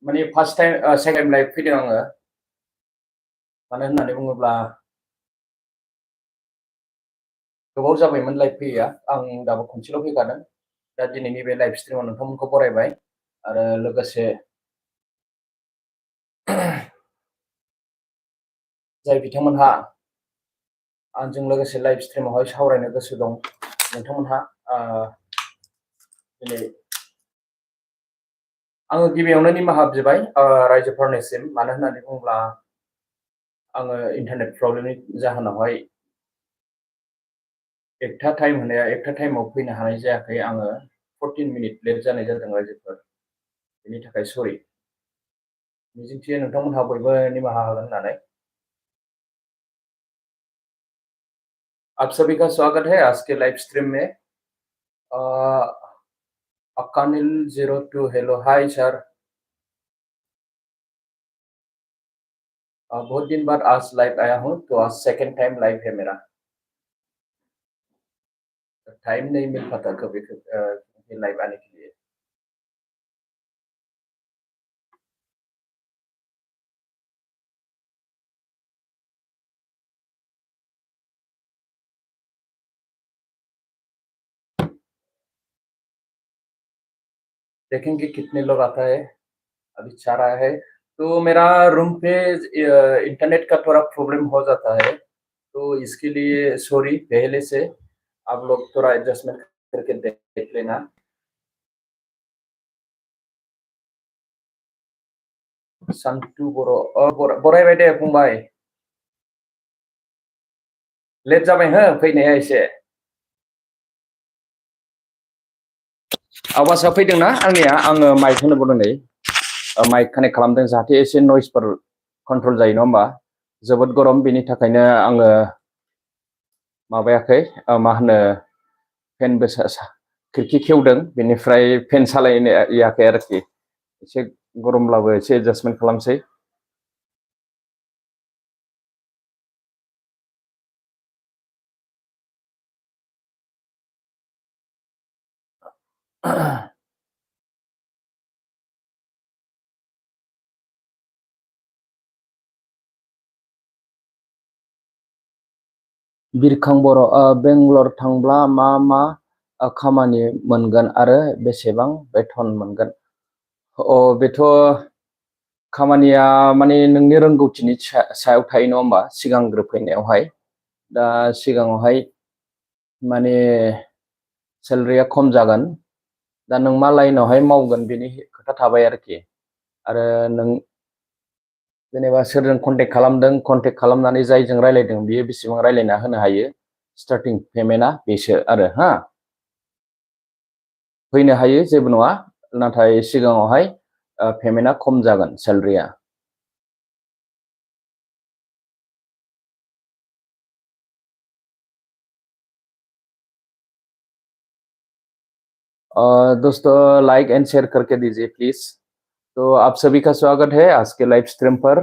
माने first time second time live फैदों आङो। मानो होननानै बुङोब्ला गोबाव जाबायमोन लाइभ फैयैया। आं दाबो खनसेल' फैखादों। दा दिनैनि बे लाइभ स्ट्रिमाव नोंथांमोनखौ बरायबाय आरो लोगोसे जाय बिथांमोनहा आंजों लोगोसे लाइभ स्ट्रिमावहाय सावरायनो गोसो दं नोंथांमोनहा दिनै आङो गिबियावनो निमाहा बिबाय रायजोफोरनिसिम। मानो होननानै बुङोब्ला आङो इन्टारनेट प्रब्लेमनि जाहोनावहाय एकथा टाइम होनाया एकथा टाइमाव फैनो हानाय जायाखै। आङो 14 मिनिट लेट जानाय जादों रायजोफोर। बेनि थाखाय सरि। मिजिंथियो नोंथांमोनहा बयबो निमाहा होगोन होननानै। आप सभी का स्वागत है आज के लाइव स्ट्रीम में। अकानिल 02 हेलो हाय सर। बहुत दिन बाद आज लाइव आया हूँ, तो आज सेकेंड टाइम लाइव है मेरा। टाइम नहीं मिल पाता कभी कभी लाइव आने के लिए। देखेंगे कितने लोग आता है। अभी 4 आया है। तो मेरा रूम पे इंटरनेट का थोड़ा प्रॉब्लम हो जाता है, तो इसके लिए सॉरी पहले से। आप लोग थोड़ा एडजस्टमेंट करके देख लेना। सान्टु बर' बरायबाय दे फंबाय। लेट जाबाय हो फैनाया एसे। आवाजआ फैदोंना आंनिया? आङो माइक होनो बुंदों नै। माइक कानेक्ट खालामदों जाहाथे एसे नयसफोर कन्ट्रल जायो, नङा होमबा? जोबोद गरम, बेनि थाखायनो आङो माबायाखै, मा होनो, फेनबो खिरखि खेवदों, बेनिफ्राय फेन सालायाखै आरोखि। एसे गरमब्लाबो एसे एडजास्टमेन्ट खालामसै। बिरखां बर', बेंगलर थांब्ला मा मा खामानि मोनगोन आरो बेसेबां बेथन मोनगोन? बेथ' खामानिया माने नोंनि रोंगौथिनि सायाव थायो, नङा होमबा? सिगांग्रो फैनायावहाय दा सिगाङावहाय माने सेलारिया खम जागोन। दा नों मा लाइनावहाय मावगोन बेनि खोथा थाबाय आरोखि। आरो नों जेनेबा सोरजों कन्टेक्ट खालामदों, कन्टेक्ट खालामनानै जायजों रायलायदों बियो बेसेबां रायलायना होनो हायो, स्टार्टिं पेमेन्टआ बेसो आरो। फैनो हायो, जेबो नङा, नाथाय सिगाङावहाय पेमेन्टआ खम जागोन, सेलारिया। दोस्तों लाइक एंड शेयर करके दीजिए प्लीज। तो आप सभी का स्वागत है आज के लाइव स्ट्रीम पर।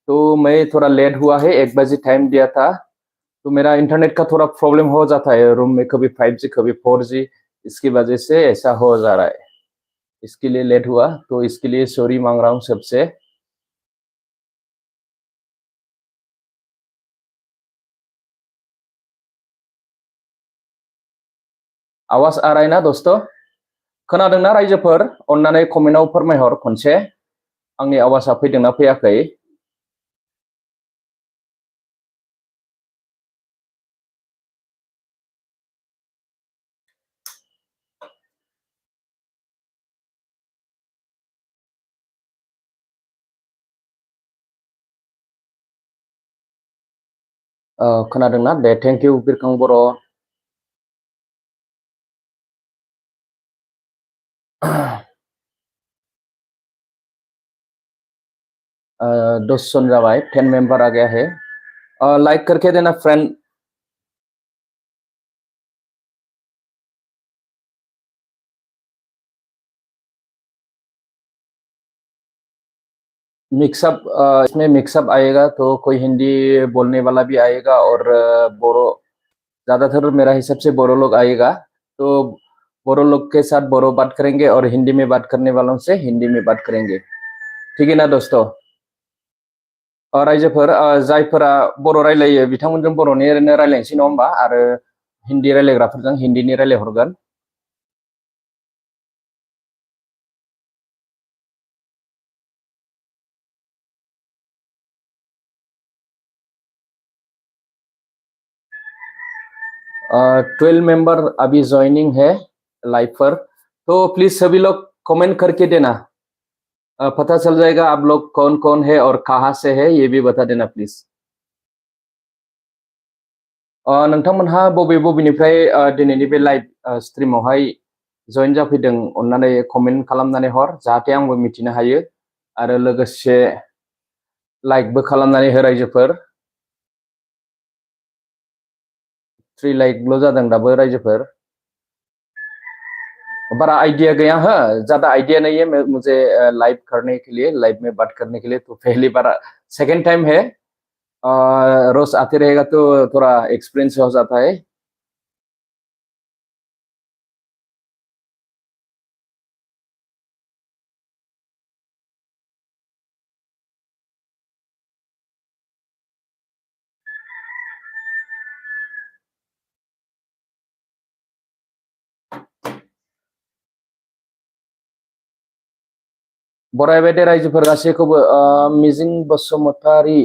तो मैं थोड़ा लेट हुआ है, 1 बजे टाइम दिया था, तो मेरा इंटरनेट का थोड़ा प्रॉब्लम हो जाता है रूम में, कभी 5G कभी 4G, इसकी वजह से ऐसा हो जा रहा है। इसके लिए लेट हुआ, तो इसके लिए सॉरी मांग रहा हूँ सबसे। आवाज आ रहा है ना दोस्तों? खोनादोंना रायजोफोर? अन्नानै कमेन्टआव फोरमायहर खनसे आंनि आवाजआ फैदोंना फैयाखै। खोनादोंना? दे, थेंक इउ बिरखां बर'। अ, 10 जन जाबाय, 10 मेंबर आ गया है। लाइक करके देना फ्रेंड। मिक्सअप, इसमें मिक्सअप आएगा, तो कोई हिंदी बोलने वाला भी आएगा और बोरो, ज़्यादातर मेरा हिसाब से बोरो लोग आएगा, तो बोरो लोग के साथ बोरो बात करेंगे और हिंदी में बात करने वालों से हिंदी में बात करेंगे। थिगैना दोस्त रायजोफोर जायफोरा बर' रायलायो बिथांमोनजों बर'नि ओरैनो रायलायनोसै नङा होमबा आरो हिन्दी रायलायग्राफोरजों हिन्दीनि रायलायहरगोन ट्वेल्व मेंबर अभी ज्वाइनिंग है लाइव पर तो प्लीज सभी लोग कमेंट करके देना पता चल जाएगा आप लोग कौन कौन है और कहाँ से है ये भी बता देना प्लीज नोंथांमोनहा बबे बबेनिफ्राय दिनैनि बे लाइभ स्ट्रिमावहाय जइन जाफैदों अन्नानै कमेन्ट खालामनानै हर जाहाथे आंबो मिथिनो हायो आरो लोगोसे लाइकबो खालामनानै हो रायजोफोर 3 लाइकल' जादों दाबो रायजोफोर बड़ा आइडिया गया है ज्यादा आइडिया नहीं है मुझे लाइव करने के लिए लाइव में बात करने के लिए तो पहली बार सेकंड टाइम है रोज आते रहेगा तो थोड़ा एक्सपीरियंस हो जाता है बरायबाय दे रायजोफोर गासैखौबो मिजिं बसुमतारी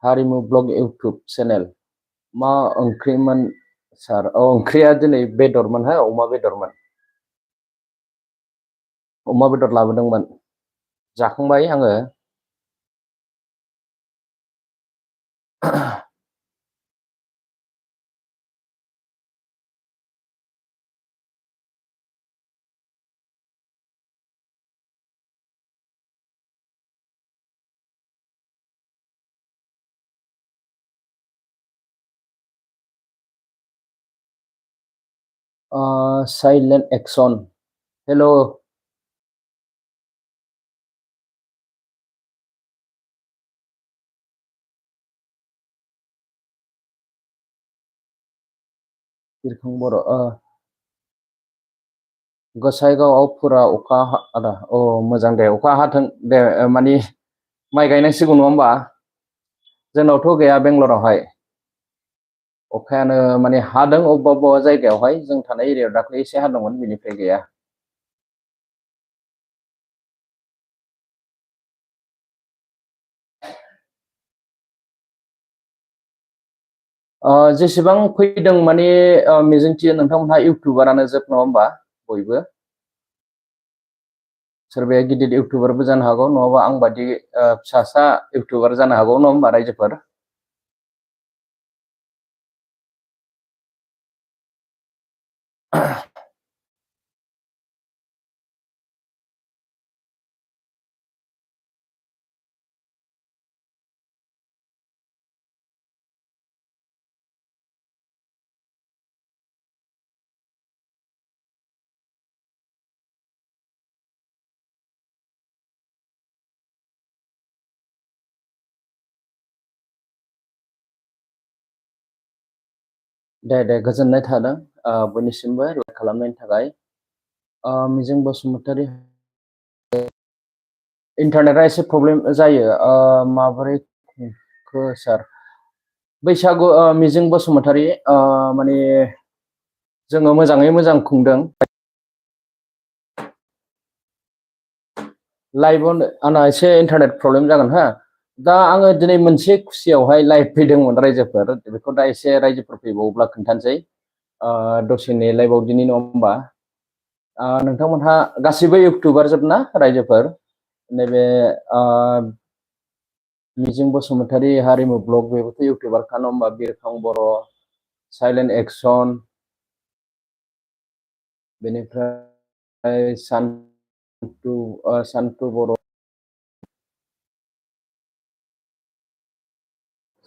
हारिमु ब्लग इउटुब चेनेल मा ओंख्रिमोन सार ओंख्रिया दिनै बेदरमोन हो अमा बेदर लाबोदोंमोन जाखांबाय आङो साइलेंट एक्शन हेलो बिरखां बर' गसाइगावआव फुरा अखा आदा मोजां दे अखा हाथों दे मानि माइ गायनांसिगौ नङा होमबा जोंनावथ' गैया बेंगलरावहाय अखायानो माने हादों अबेबा अबेबा जायगायावहाय जों थानाय एरियायाव दाख्लै एसे हादोंमोन बिनिफ्राय गैया जेसेबां फैदों माने मिजिंथियो नोंथांमोनहा इउटुबारानो जोब नङा होमबा बयबो सोरबाया गिदिर इउटुबारबो जानो हागौ नङाबा आं बादि फिसासा इउटुबार जानो हागौ नङा होमबा रायजोफोर दे गोजोननाय थादों बयनिसिमबो लाइक खालामनायनि थाखाय मिजिं बसुमतारी इन्टारनेटआ एसे प्रब्लेम जायो माबोरै खुंखो सार बैसागु मिजिं बसुमतारी माने जोङो मोजाङै मोजां खुंदों लाइभआव आंना एसे इन्टारनेट प्रब्लेम जागोन हा दा आङो दिनै मोनसे खुसियावहाय लाइभ फैदोंमोन रायजोफोर बेखौ दा एसे रायजोफोर फैबावोब्ला खोन्थानोसै दसे नेलायबावदिनि नङा होमबा नोंथांमोनहा गासिबो इउटुबार जोब ना रायजोफोर नैबे मिजिं बसुमतारी हारिमु ब्लग बेबोथ' इउटुबारखा नङा होमबा बिरखां बर' साइलेन्ट एक्सन बेनिफ्राय सान्थु बर'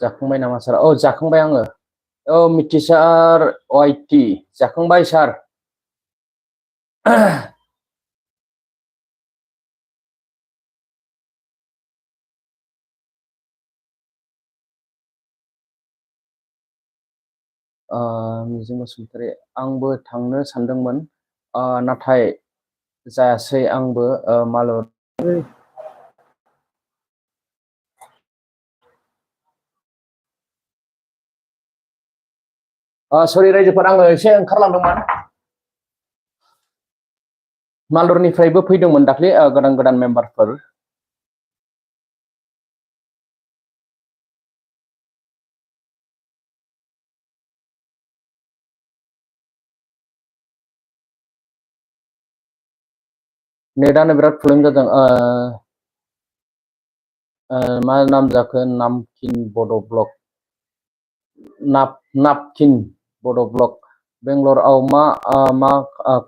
जाखांबाय नामा सार जाखांबाय आङो मिथिसार वाइटि जाखांबाय सार मिजिं बसुमतारी आंबो थांनो सानदोंमोन नाथाय जायासै आंबो मालर सरि रायजोफोर आङो एसे ओंखारलांदोंमोन मालरनिफ्रायबो फैदोंमोन दाख्लै गोदान गोदान मेम्बारफोर नेटानो बिराद प्रब्लेम जादों मा नाम जाखो नामकिन बड' ब्लक नापकिन बड' ब्लक बेंगलराव मा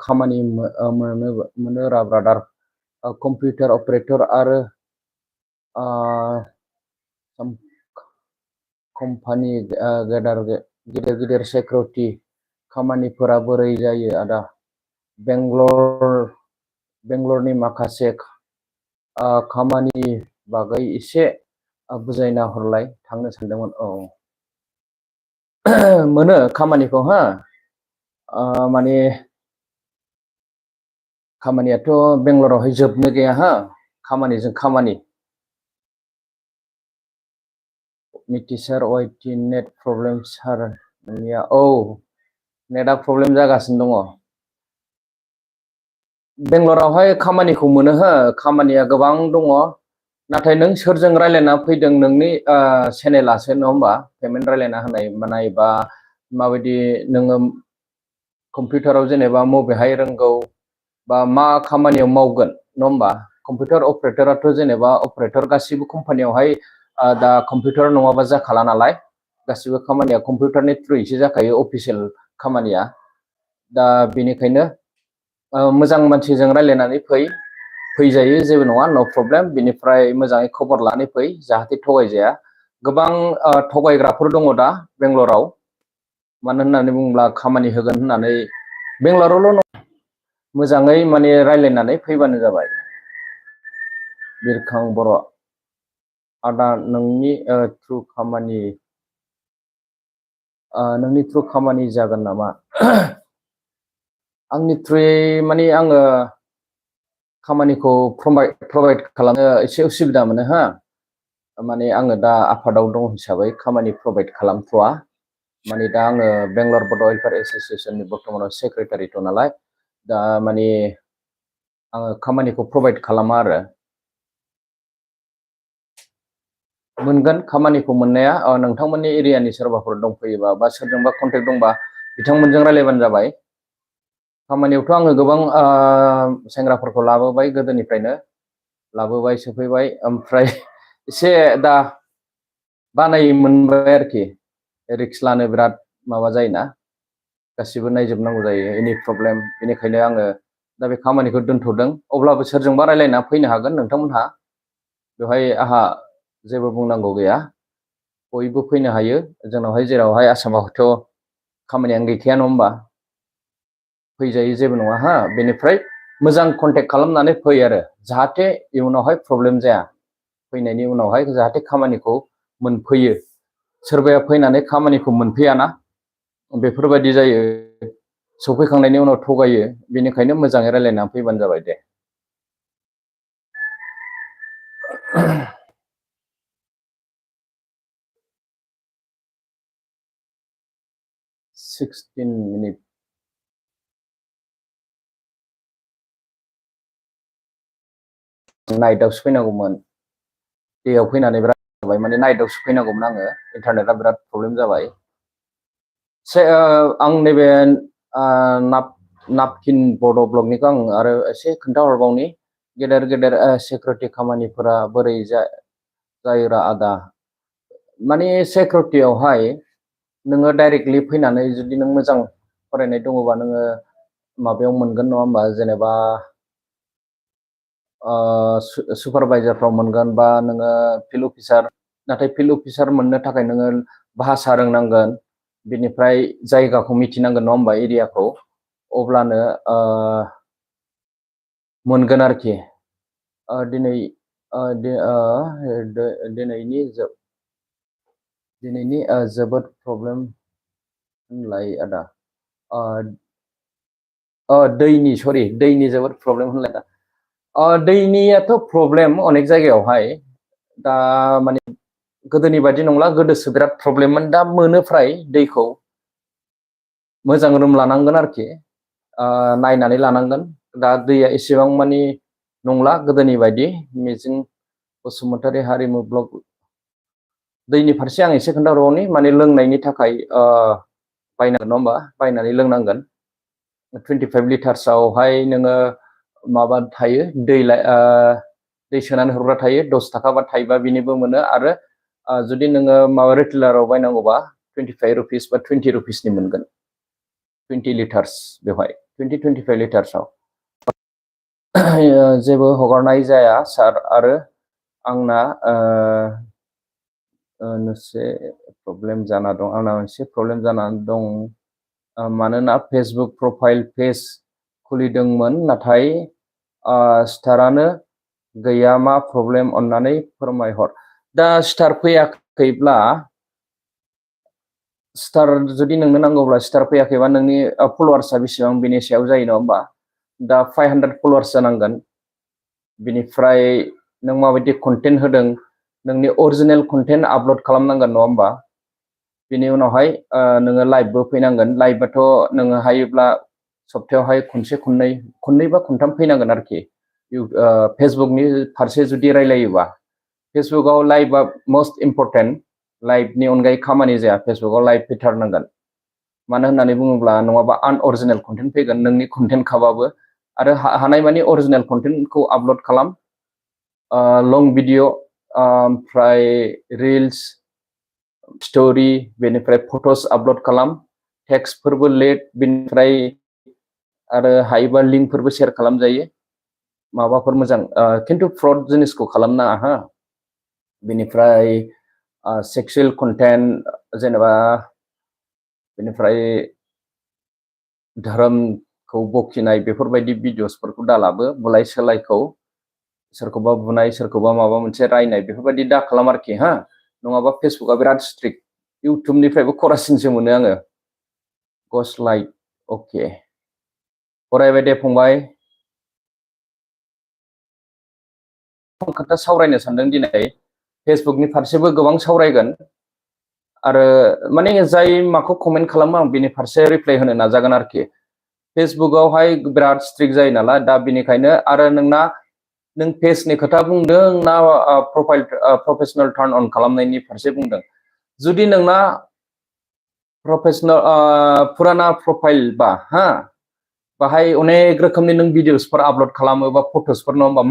खामानि मोनो रा ब्रादार कम्पिउटार अपारेटर आरो कम्पानि गिदिर गिदिर सिकिउरिटि खामानिफोरा बोरै जायो आदा बेंगलरनि माखासे खामानि बागै एसे बुजायना हरलाय थांनो सानदोंमोन औ मोनो खामानिखौ हा माने खामानियाथ' बेंगलरावहाय जोबनो गैया हा खामानिजों खामानि मिथिसार वाइटि नेट प्रब्लेम सार नोंनिया औ नेटआ प्रब्लेम जागासिनो दङ बेंगलरावहाय खामानिखौ मोनो हो खामानिया गोबां दङ नाथाय नों सोरजों रायलायना फैदों नोंनि चेनेलासो नङा होमबा पेमेन्ट रायलायना होनाय मानाय बा माबायदि नोङो कम्पिउटाराव जेनेबा मबेहाय रोंगौ बा मा खामानियाव मावगोन नङा होमबा कम्पिउटार अपारेटराथ' जेनेबा अपारेटर गासिबो कम्पानियावहाय दा कम्पिउटार नङाबा जाखाला नालाय गासिबो खामानिया कम्पिउटारनि थ्रुयैसो जाखायो अफिसियेल खामानिया दा बेनिखायनो मोजां मानसिजों रायलायनानै फैजायो जेबो नङा न' प्रब्लेम बिनिफ्राय मोजाङै खबर लानानै फै जाहाथे थगायजाया गोबां थगायग्राफोर दङ दा बेंगलराव मानो होननानै बुङोब्ला खामानि होगोन होननानै बेंगलरावल' नङा मोजाङै माने रायलायनानै फैबानो जाबाय बिरखां बर' आदा नोंनि थ्रु खामानि जागोन नामा आंनि थ्रुयै माने आङो खामानिखौ प्रभाइड खालामनो एसे उसुबिदा मोनो हा माने आङो दा आफादाव दं हिसाबै खामानि प्रभाइड खालामथ'वा माने दा आङो बेंगलर बड' वेलफेयार एस'सियेसननि बर्तमानाव सेक्रेटारिथ' नालाय दा माने आङो खामानिखौ प्रभाइड खालामा आरो मोनगोन खामानिखौ मोननाया नोंथांमोननि एरियानि सोरबाफोर दंफैयोबा बा सोरजोंबा कन्टेक्ट दंबा बिथांमोनजों रायलायबानो जाबाय खामानियावथ' आङो गोबां सेंग्राफोरखौ लाबोबाय गोदोनिफ्रायनो लाबोबाय सोफैबाय ओमफ्राय एसे दा बानाय मोनबाय आरोखि रिक्स लानो बिराद माबा जायोना गासिबो नायजोबनांगौ जायो एनि प्रब्लेम बेनिखायनो आङो दा बे खामानिखौ दोनथ'दों अब्लाबो सोरजोंबा रायलायना फैनो हागोन नोंथांमोनहा बेवहाय आहा जेबो बुंनांगौ गैया बयबो फैनो हायो जोंनावहाय जेरावहाय आसामावथ' खामानियानो गैखाया नङा होमबा फैजायो जेबो नङा हा बेनिफ्राय मोजां कन्टेक्ट खालामनानै फै आरो जाहाथे इयुनावहाय प्रब्लेम जाया फैनायनि उनावहाय जाहाथे खामानिखौ मोनफैयो सोरबाया फैनानै खामानिखौ मोनफैयाना बेफोरबायदि जायो सफैखांनायनि उनाव थगायो बेनिखायनो मोजाङै रायलायनानै फैबानो जाबाय दे 16 मिनिट नाइटआवसो फैनांगौमोन डेयाव फैनानै बिराद जाबाय माने नाइटआवसो फैनांगौमोन आङो इन्टारनेटआ बिराद प्रब्लेम जाबाय आं नैबे नापकिन बड' ब्लकनिखौ आं आरो एसे खोन्थाहरबावनि गेदेर गेदेर सिकिउरिटि खामानिफोरा बोरै जायोरा आदा माने सिकिउरिटियावहाय नोङो डाइरेक्टलि फैनानै जुदि नों मोजां फरायनाय दङबा नोङो माबायाव मोनगोन नङा होमबा जेनेबा सुपारभाइजारफ्राव मोनगोन बा नोङो फिल्ड अफिसार नाथाय फिल्ड अफिसार मोननो थाखाय नोङो भाषा रोंनांगोन बिनिफ्राय जायगाखौ मिथिनांगोन नङा होमबा एरियाखौ अब्लानो मोनगोन आरोखि दिनैनि जोबोद प्रब्लेम होनलाय आदा दैनि सरि दैनि जोबोद प्रब्लेम होनलायदा दैनियाथ' प्रब्लेम अनेक जायगायावहाय दा माने गोदोनि बायदि नंला गोदोसो बिराद प्रब्लेममोन दा मोनो फ्राय दैखौ मोजां रुम लानांगोन आरोखि नायनानै लानांगोन दा दैया एसेबां मानि नंला गोदोनि बायदि मिजिं बसुमतारी हारिमु ब्लग दैनि फारसे आं एसे खोन्थाहरबावनि माने लोंनायनि थाखाय बायनांगोन नङा होमबा बायनानै लोंनांगोन 25 लिटार्सआवहाय नोङो माबा थायो दै सोनानै हरग्रा थायो 10 थाखा बा थाइबा बिनिबो मोनो आरो जुदि नोङो माबा रिटेलाराव बायनांगौबा 25 रुपिस बा 20 रुपिसनि मोनगोन 20 लिटार्स बेवहाय 25 लिटार्सआव जेबो हगारनाय जाया सार आरो आंना मोनसे प्रब्लेम जाना दं आंना मोनसे प्रब्लेम जानानै दं मानोना फेसबुक प्रफाइल पेज खुलिदोंमोन नाथाय स्टारानो गैया मा प्रब्लेम अन्नानै फोरमायहर दा स्टार फैयाखैब्ला स्टार जुदि नोंनो नांगौब्ला स्टार फैयाखैबा नोंनि फलोवार्सआ बेसेबां बेनि सायाव जायो नङा होमबा दा 500 फलोवार्स जानांगोन बिनिफ्राय नों माबायदि कन्टेन्ट होदों नोंनि अरिजिनेल कन्टेन्ट आपल'ड खालामनांगोन नङा होमबा बिनि उनावहाय नोङो लाइभबो फैनांगोन लाइभआथ' नोङो हायोब्ला सप्तायावहाय खननै बा खनथाम फैनांगोन आरोखि फेसबुकनि फारसे जुदि रायलायोबा फेसबुकआव लाइभआ मोस्ट इम्परटेन्ट लाइभनि अनगायै खामानि जाया फेसबुकआव लाइभ फैथारनांगोन मानो होननानै बुङोब्ला नङाबा आनअरिजिनेल कन्टेन्ट फैगोन नोंनि कन्टेन्ट खाबाबो आरो हानायमानि अरिजिनेल कन्टेन्टखौ आपल'ड खालाम लं भिडिअ ओमफ्राय रिल्स स्टोरी बेनिफ्राय फट'स आपल'ड खालाम टेक्सटफोरबो लेट बेनिफ्राय आरो हायोबा लिंकफोरबो शेयार खालामजायो माबाफोर मोजां खिन्थु फ्रड जिनिसखौ खालामनाङा हा बेनिफ्राय सेक्सुयेल कन्टेन्ट जेनेबा बेनिफ्राय धोरोमखौ बखिनाय बेफोरबायदि भिडिअसफोरखौ दालाबो बुलाय सोलायखौ सोरखौबा बुनाय सोरखौबा माबा मोनसे रायनाय बेफोरबायदि दा खालाम आरोखि हा नङाबा फेसबुकआ बिराद स्ट्रिक्ट इउटुबनिफ्रायबो खरासिनसो मोनो आङो गस्ट लाइट अके फरायबाय दे फंबाय खोथा सावरायनो सानदों दिनै फेसबुकनि फारसेबो गोबां सावरायगोन आरो माने जाय माखौ कमेन्ट खालामो आं बिनि फारसे रिप्लाय होनो नाजागोन आरोखि फेसबुकआवहाय बिराद स्ट्रिक्ट जायो नालाय दा बिनिखायनो आरो नों पेजनि खोथा बुंदों ना प्रफेसनेल टार्न अन खालामनायनि फारसे बुंदों जुदि नोंना प्रफेसनेल फुराना प्रफाइल बा हा बाहाय अनेक रोखोमनि नों भिडिअसफोर आपल'ड खालामो बा फट'सफोर नङा होमबा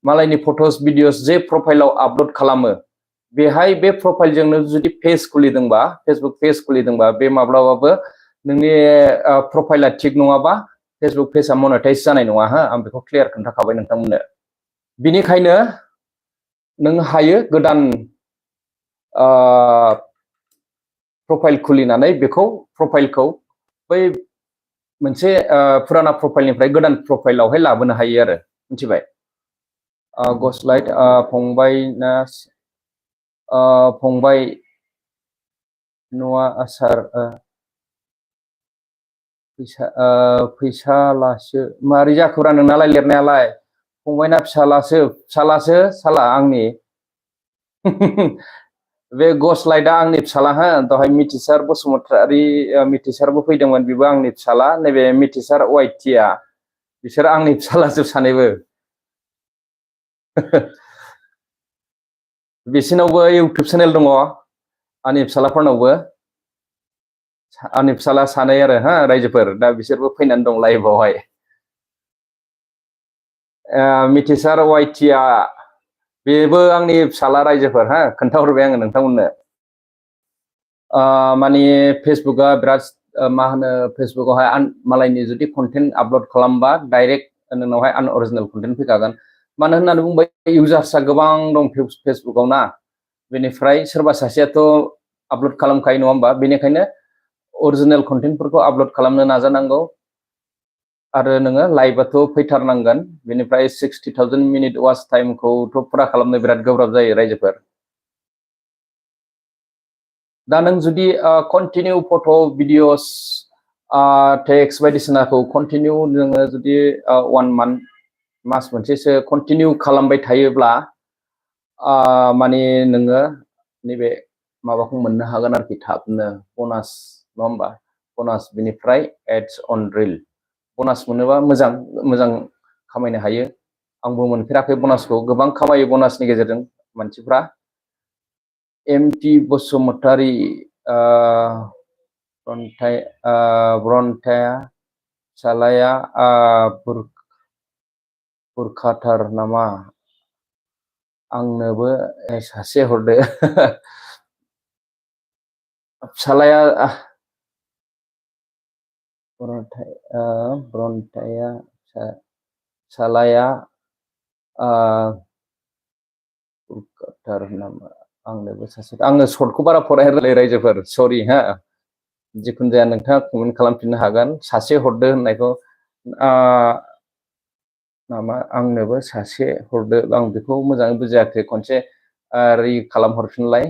मालायनि फट'स भिडिअस जे प्रफाइलाव आपल'ड खालामो बेहाय बे प्रफाइलजोंनो जुदि पेज खुलिदोंबा फेसबुक पेज खुलिदोंबा बे माब्लाबाबो नोंनि प्रफाइला थिग नङाबा फेसबुक पेजआ मनेटाइज जानाय नङा हा आं बेखौ क्लियार खोन्थाखाबाय नोंथांमोननो बिनिखायनो नों हायो गोदान प्रफाइल खुलिनानै बेखौ प्रफाइलखौ बै मोनसे फुराना प्रफाइलनिफ्राय गोदान प्रफाइलावहाय लाबोनो हायो आरो मिथिबाय गस्लाइट फंबाय न'आ आसार फैसालासो मारै जाखोब्रा नोंनालाय लिरनायालाय फंबायना फिसालासो साला आंनि बे गस्लाइटआ आंनि फिसाला हा दहाय मिथिसार बसुमतारी मिथिसारबो फैदोंमोन बेबो आंनि फिसाला नैबे मिथिसार वाइटिया बिसोर आंनि फिसालाजोब सानैबो बिसिनावबो इउटुब चेनेल दङ आंनि फिसालाफोरनावबो आंनि फिसाला सानै आरो हा रायजोफोर दा बिसोरबो फैनानै दं लाइभआवहाय मिथिसार वाइटिया बेबो आंनि फिसाला रायजोफोर हा खोन्थाहरबाय आङो नोंथांमोननो माने फेसबुकआ बिराद मा होनो फेसबुकआवहाय मालायनि जुदि कन्टेन्ट आपल'ड खालामबा डाइरेक्ट नोंनावहाय आनअरिजिनेल कन्टेन्ट फैखागोन मानो होननानै बुंबाय इउजार्सआ गोबां दं फेसबुकआव ना बेनिफ्राय सोरबा सासेयाथ' आपल'ड खालामखायो नङा होमबा बेनिखायनो अरिजिनेल कन्टेन्टफोरखौ आपल'ड खालामनो नाजानांगौ आरो नोङो लाइभआथ' फैथारनांगोन बेनिफ्राय 60,000 मिनिट वाच टाइमखौथ' फुरा खालामनो बिराद गोब्राब जायो रायजोफोर दा नों जुदि कन्टिनिउ फट' भिडिअस टेक्स बायदिसिनाखौ कन्टिनिउ नोङो जुदि 1 मान्थ मास मोनसेसो कन्टिनिउ खालामबाय थायोब्ला माने नोङो नैबे माबाखौ मोननो हागोन आरोखि थाबनो बनास नङा होमबा बनास बिनिफ्राय एड्स अन रिल बनास मोनोबा मोजां खामायनो हायो आंबो मोनफेराखै बनासखौ गोबां खामायो बनासनि गेजेरजों मानसिफ्रा एमटि बसुमतारी ब्रन्थाया फिसालाया बुरखाथार नामा आंनोबो सासे हरदो फिसालाया ब्रन्थाया फिसालाया बुरखाथार नामा आंनोबो सासे आङो सर्टखौ बारा फरायरोंलै रायजोफोर सरि हा जिखुनु जाया नोंथाङा कमेन्ट खालामफिननो हागोन सासे हरदो होननायखौ नामा आंनोबो सासे हरदो आं बेखौ मोजाङै बुजियाखै खनसे रि खालामहरफिनलाय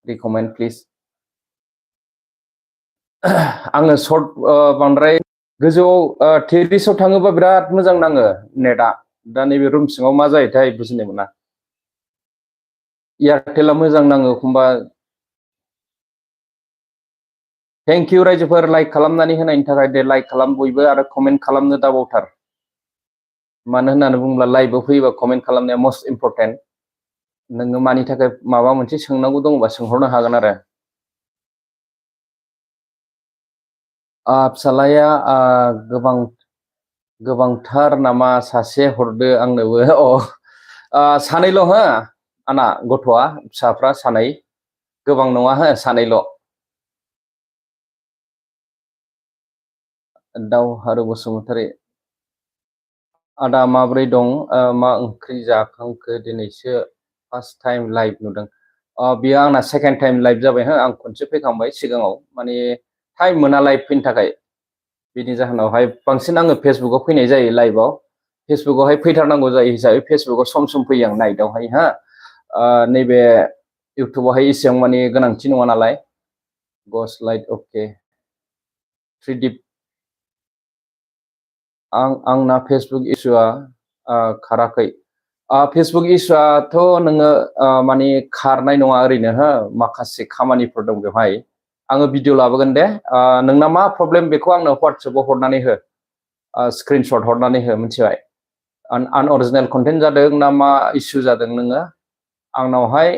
रिकमेन्ड प्लिज आङो सर्ट बांद्राय गोजौआव टेरिसआव थाङोबा बिराद मोजां नाङो नेटआ दा नैबे रुम सिङाव मा जायोथाय बुजिनो मोना एयारटेला मोजां नाङो एखमबा थेंक इउ रायजोफोर लाइक खालामनानै होनायनि थाखाय दे लाइक खालाम बयबो आरो कमेन्ट खालामनो दाबावथार मानो होननानै बुङोब्ला लाइभआव फैयोबा कमेन्ट खालामनाया मस्ट इम्परटेन्ट नोङो मानि थाखाय माबा मोनसे सोंनांगौ दङबा सोंहरनो हागोन आरो फिसालाया गोबांथार नामा सासे हरदो आंनोबो सानैल' हो आंना गथ'आ फिसाफ्रा सानै गोबां नङा हो सानैल' दावहारु बसुमतारी आदा माब्रै दं मा ओंख्रि जाखांखो दिनैसो फार्स्ट टाइम लाइभ नुदों बियो आंना सेकेन्ड टाइम लाइभ जाबाय हो आं खनसे फैखांबाय सिगाङाव माने टाइम मोना लाइभ फैनो थाखाय बिनि जाहोनावहाय बांसिन आङो फेसबुकाव फैनाय जायो लाइभआव फेसबुकावहाय फैथारनांगौ जायो हिसाबै फेसबुकाव सम सम फैयो आं नाइटआवहाय हा नैबे इउटुबावहाय एसेबां माने गोनांथि नङा नालाय गस लाइट अके थ्रिडिप आंना फेसबुक इसुआ खाराखै फेसबुक इसुआथ' नोङो माने खारनाय नङा ओरैनो हो माखासे खामानिफोर दं बेवहाय आङो भिडिअ लाबोगोन दे नोंना मा प्रब्लेम बेखौ आंनो WhatsApp-आव हरनानै हो स्क्रिनशट हरनानै हो मिथिबाय अरिजिनेल कन्टेन्ट जादों ना मा इसु जादों नोङो आंनावहाय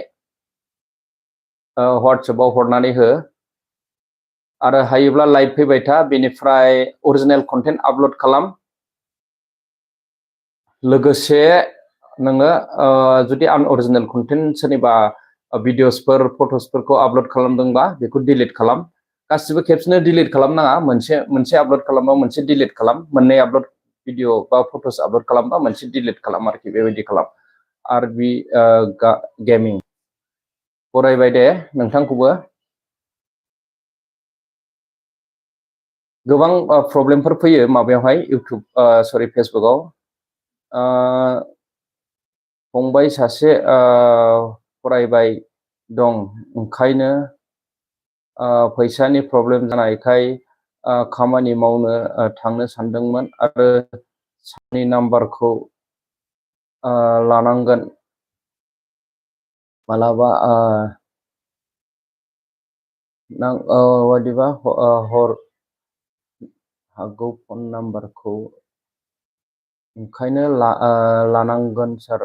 WhatsApp-आव हरनानै हो आरो हायोब्ला लाइभ फैबाय था बेनिफ्राय अरिजिनेल कन्टेन्ट आपल'ड खालाम लोगोसे नोङो जुदि अरिजिनेल कन्टेन्ट सोरनिबा भिडिअसफोर फट'सफोरखौ आपल'ड खालामदोंबा बेखौ डिलिट खालाम गासिबो खेबसेनो डिलिट खालामनाङा मोनसे आपल'ड खालामबा मोनसे डिलिट खालाम मोननै आपल'ड भिडिअ बा फट'स आपल'ड खालामबा मोनसे डिलिट खालाम आरोखि बेबायदि खालाम आरबि गेमिं बरायबाय दे नोंथांखौबो गोबां प्रब्लेमफोर फैयो माबायावहाय फेसबुकाव फंबाय सासे फरायबाय दं ओंखायनो फैसानि प्रब्लेम जानायखाय खामानि मावनो थांनो सानदोंमोन आरो सारनि नाम्बारखौ लानांगोन मालाबा बायदिबा हर हागौ फन नाम्बारखौ ओंखायनो लानांगोन सार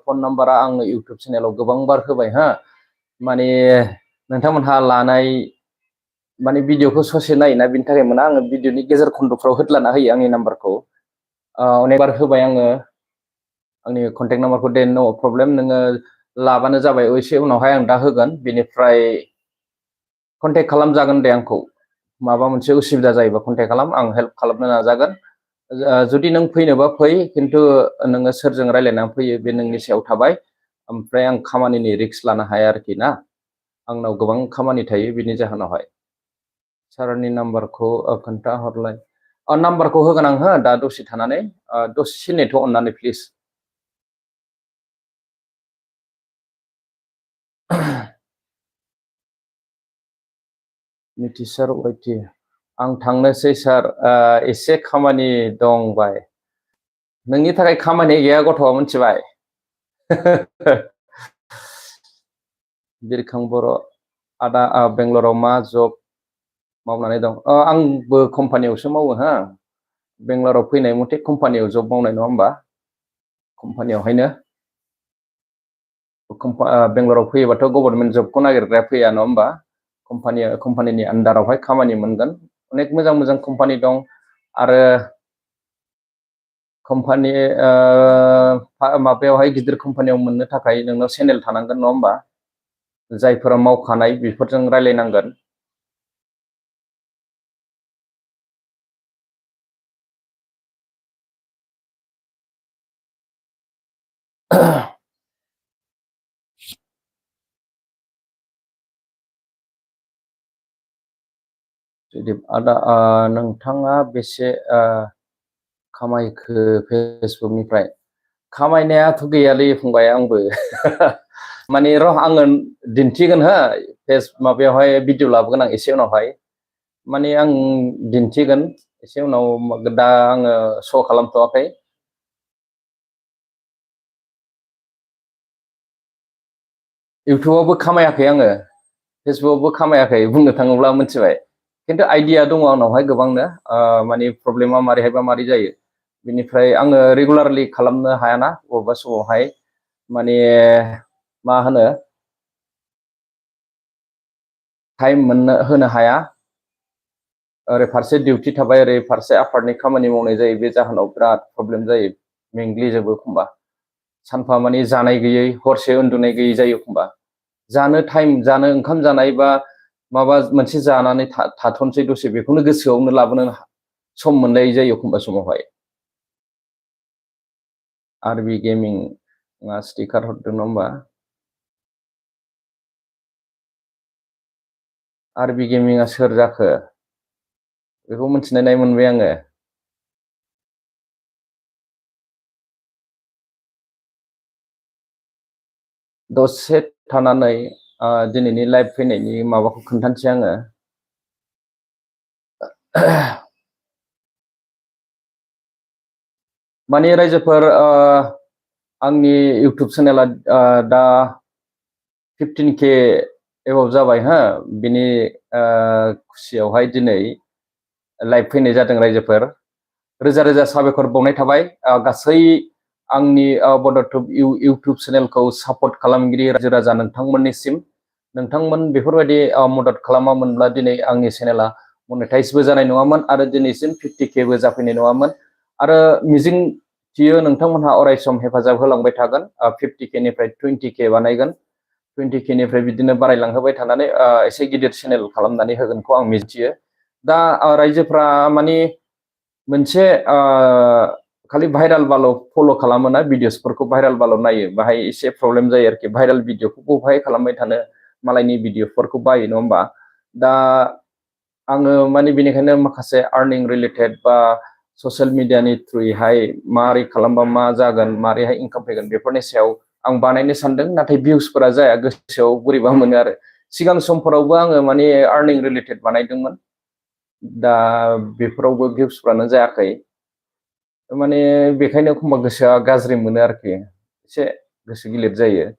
फन नाम्बारा आङो इउटुब चेनेलाव गोबां बार होबाय हा माने नोंथांमोनहा लानाय माने भिडिअखौ ससे नायोना बिनि थाखाय मोना आङो भिडिअनि गेजेर खन्द'फ्राव होद्लाना होयो आंनि नाम्बारखौ अनेक बार होबाय आङो आंनि कन्टेक्ट नाम्बारखौ दे नो प्रब्लेम नोङो लाबानो जाबाय एसे उनावहाय आं दा होगोन बेनिफ्राय कन्टेक्ट खालामजागोन दे आंखौ माबा मोनसे उसुबिदा जायोबा कन्टेक्ट खालाम आं हेल्प खालामनो नाजागोन जुदि नों फैनोबा फै खिन्थु नोङो सोरजों रायज्लायनानै फैयो बे नोंनि सायाव थाबाय ओमफ्राय आं खामानिनि रिस्क लानो हाया आरोखि ना आंनाव गोबां खामानि थायो बिनि जाहोनावहाय सारनि नाम्बारखौ खोन्थाहरलाय नाम्बारखौ होगोन आं हो दा दसे थानानै दसे नेथ' अननानै प्लिज मिथि सार वाइटि आं थांनोसै सार एसे खामानि दं बाय नोंनि थाखाय खामानि गैया गथ'आ मिथिबाय बिरखां बर' आदा बेंगलराव मा जब मावनानै दं आंबो कम्पानियावसो मावो हा बेंगलराव फैनाय मथे कम्पानियाव जब मावनाय नङा होमबा कम्पानियावहायनो बेंगलराव फैयोबाथ' गभर्नमेन्ट जबखौ नागिरग्राया फैया नङा होमबा कम्पानिनि आन्डारावहाय खामानि मोनगोन अनेक मोजां मोजां कम्पानि दं आरो कम्पानि माबायावहाय गिदिर कम्पानियाव मोननो थाखाय नोंनाव चेनेल थानांगोन नङा होमबा जायफोरा मावखानाय बेफोरजों रायलायनांगोन आदा नोंथाङा बेसे खामायखो फेसबुकनिफ्राय खामायनायाथ' गैयालै फंबाय आंबो माने र' आङो दिन्थिगोन हो माबायावहाय भिडिअ लाबोगोन आं एसे उनावहाय माने आं दिन्थिगोन एसे उनाव दा आङो श' खालामथ'वाखै इउटुबावबो खामायाखै आङो फेसबुकआवबो खामायाखै बुंनो थाङोब्ला मिथिबाय खिन्थु आइडिया दङ आंनावहाय गोबांनो माने प्रब्लेमा मारैहायबा मारै जायो बिनिफ्राय आङो रेगुलारलि खालामनो हायाना बबेबा समावहाय माने मा होनो टाइम होनो हाया ओरै फारसे डिउटि थाबाय ओरै फारसे आफादनि खामानि मावनाय जायो बे जाहोनाव बिराद प्रब्लेम जायो मेंग्लिजोबो एखमबा सानफा माने जानाय गैयै हरसे उन्दुनाय गैयै जायो एखमबा जानो ओंखाम जानाय बा माबा मोनसे जानानै थाथ'नोसै दसे बेखौनो गोसोआवनो लाबोनो सम मोननाय जायो एखमबा समावहाय आरबि गेमिं स्टिकार हरदों नङा होमबा आरबि गेमिंआ सोर जाखो बेखौ मिथिनाय मोनबाय आङो दसे थानानै दिनैनि लाइभ फैनायनि माबाखौ खोन्थानोसै आङो माने रायजोफोर आंनि इउटुब चेनेला दा 15K एबाव जाबाय हा बिनि खुसियावहाय दिनै लाइभ फैनाय जादों रायजोफोर रोजा रोजा साबायखर बावनाय थाबाय गासै आंनि बड'टुब इउटुब चेनेलखौ सापर्ट खालामगिरि रायजो राजा नोंथांमोननिसिम नोंथांमोन बेफोरबायदि मदद खालामामोनब्ला दिनै आंनि चेनेला मनेटाइजबो जानाय नङामोन आरो दिनैसिम 50Kबो जाफैनाय नङामोन आरो मिजिं थियो नोंथांमोनहा अरायसम हेफाजाब होलांबाय थागोन 50Kनिफ्राय 20K बानायगोन 20Kनिफ्राय बिदिनो बारायलांहोबाय थानानै एसे गिदिर चेनेल खालामनानै होगोनखौ आं मिजिंथियो दा रायजोफ्रा माने मोनसे खालि भाइराल बाल' फल' खालामोना भिडिअसफोरखौ भाइराल बाल' नायो बाहाय एसे प्रब्लेम जायो आरोखि भाइराल भिडिअखौ बहाय खालामबाय थानो मालायनि भिडिअफोरखौ बायो नङा होमबा दा आङो माने बेनिखायनो माखासे आर्निं रिलेटेड बा ससियेल मिडियानि थ्रुयैहाय मारै खालामबा मा जागोन मारैहाय इनकाम फैगोन बेफोरनि सायाव आं बानायनो सानदों नाथाय भिउसफोरा जाया गोसोआव बोरैबा मोनो आरो सिगां समफोरावबो आङो माने आर्निं रिलेटेड बानायदोंमोन दा बेफोरावबो भिउसफ्रानो जायाखै माने बेखायनो एखमबा गोसोआ गाज्रि मोनो आरोखि एसे गोसो गिलिर जायो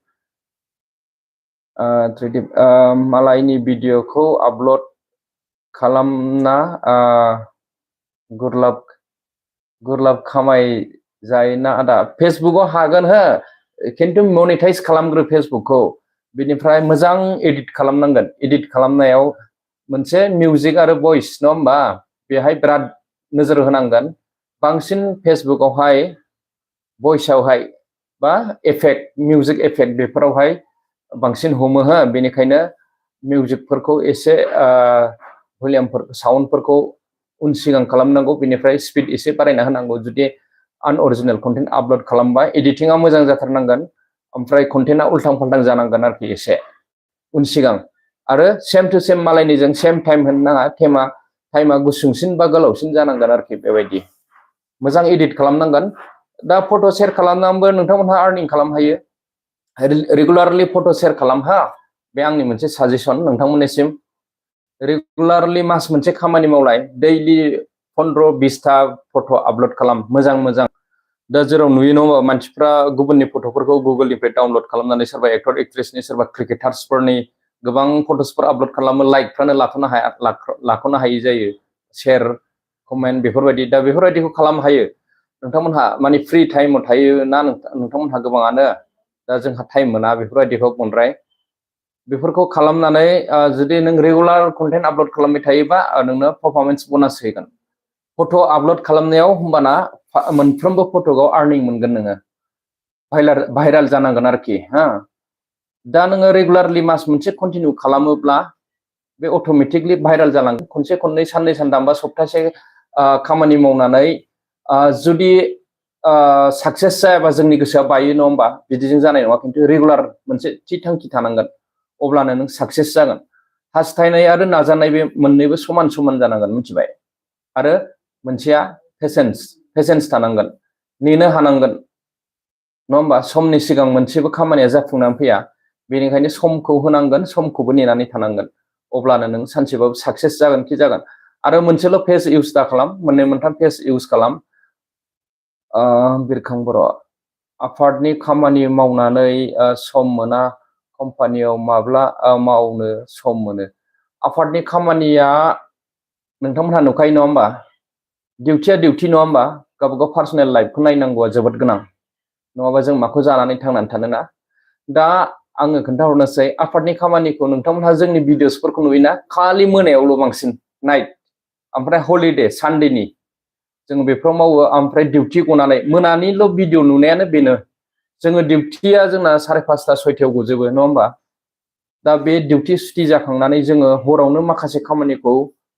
मालायनि भिडिअखौ आपल'ड खालामना गुरलाब खामाय जायोना आदा फेसबुकआव हागोन हो खिन्थु मनिटाइज खालामग्रो फेसबुकखौ बिनिफ्राय मोजां एडिट खालामनांगोन एडिट खालामनायाव मोनसे मिउजिक आरो भइस नङा होमबा बेहाय बिराद नोजोर होनांगोन बांसिन फेसबुकआवहाय भइसआवहाय बा एफेक्ट मिउजिक एफेक्ट बेफोरावहाय बांसिन हमो हो बेनिखायनो मिउजिकफोरखौ एसे भलिउमफोर साउन्डफोरखौ उन सिगां खालामनांगौ बेनिफ्राय स्पिड एसे बारायना होनांगौ जुदि आनअरिजिनेल कन्टेन्ट आपल'ड खालामबा एडिटिंआ मोजां जाथारनांगोन ओमफ्राय कन्टेन्टआ उल्थां फाल्थां जानांगोन आरोखि एसे उन सिगां आरो सेम टु सेम मालायनिजों सेम टाइम होनो नाङा टाइमा गुसुंसिन बा गोलावसिन जानांगोन आरोखि बेबायदि मोजां एडिट खालामनांगोन दा फट' शेयार खालामनानैबो नोंथांमोनहा आर्निं खालामनो हायो रेगुलारलि फट' शेयार खालाम हा बे आंनि मोनसे साजेसन नोंथांमोननिसिम रेगुलारलि मास मोनसे खामानि मावलाय दैलि 15-20टा फट' आपल'ड खालाम मोजां मोजां दा जेराव नुयो नङा मानसिफ्रा गुबुननि फट'फोरखौ गुगोलनिफ्राय डाउनलड खालामनानै सोरबा एक्टर एक्ट्रेसनि सोरबा क्रिकेटार्सफोरनि गोबां फट'सफोर आपल'ड खालामो लाइकफ्रानो लाख'नो हायि जायो शेयार कमेन्ट बेफोरबायदि दा बेफोरबायदिखौ खालामनो हायो नोंथांमोनहा माने फ्रि टाइमाव थायो ना नोंथांमोनहा गोबाङानो दा जोंहा टाइम मोना बेफोरबायदिखौ बांद्राय बेफोरखौ खालामनानै जुदि नों रेगुलार कन्टेन्ट आपल'ड खालामबाय थायोबा नोंनो पारफरमेन्स बोनास होगोन फट' आपल'ड खालामनायाव होमबाना मोनफ्रोमबो फट'आव आर्निं मोनगोन नोङो भाइराल जानांगोन आरोखि हा दा नोङो रेगुलारलि मास मोनसे कन्टिनिउ खालामोब्ला बे अट'मेटिकलि भाइराल जालांगोन खनसे खननै साननै सानथाम बा सप्तासे खामानि मावनानै जुदि साक्सेस जायाबा जोंनि गोसोआ बायो नङा होमबा बिदिजों जानाय नङा खिन्थु रेगुलार मोनसे थि थांखि थानांगोन अब्लानो नों साक्सेस जागोन हास्थायनाय आरो नाजानाय बे मोननैबो समान समान जानांगोन मिथिबाय आरो मोनसेया पेसेन्स थानांगोन नेनो हानांगोन नङा होमबा समनि सिगां मोनसेबो खामानिया जाफुंनानै फैया बेनिखायनो समखौ होनांगोन समखौबो नेनानै थानांगोन अब्लानो नों सानसेबाबो साक्सेस जागोन खि जागोन आरो मोनसेल' पेज इउज दा खालाम मोननै मोनथाम पेज इउज खालाम बिरखां बर' आफादनि खामानि मावनानै सम मोना कम्पानियाव माब्ला मावनो सम मोनो आफादनि खामानिया नोंथांमोनहा नुखायो नङा होमबा डिउटिया डिउटि नङा होमबा गावबागाव पार्सनेल लाइफखौ नायनांगौआ जोबोद गोनां नङाबा जों माखौ जानानै थांनानै थानो ना दा आङो खोन्थाहरनोसै आफादनि खामानिखौ नोंथांमोनहा जोंनि भिडिअसफोरखौ नुयोना खालि मोनायावल' बांसिन नाइट ओमफ्राय हलिडे सानडेनि जोङो बेफोराव मावो ओमफ्राय डिउटि गनानै मोनानिल' भिडिअ नुनायानो बेनो जोङो डिउटिया जोंना 5:30 6टायाव गजोबो नङा होमबा दा बे डिउटि सुटि जाखांनानै जोङो हरावनो माखासे खामानिखौ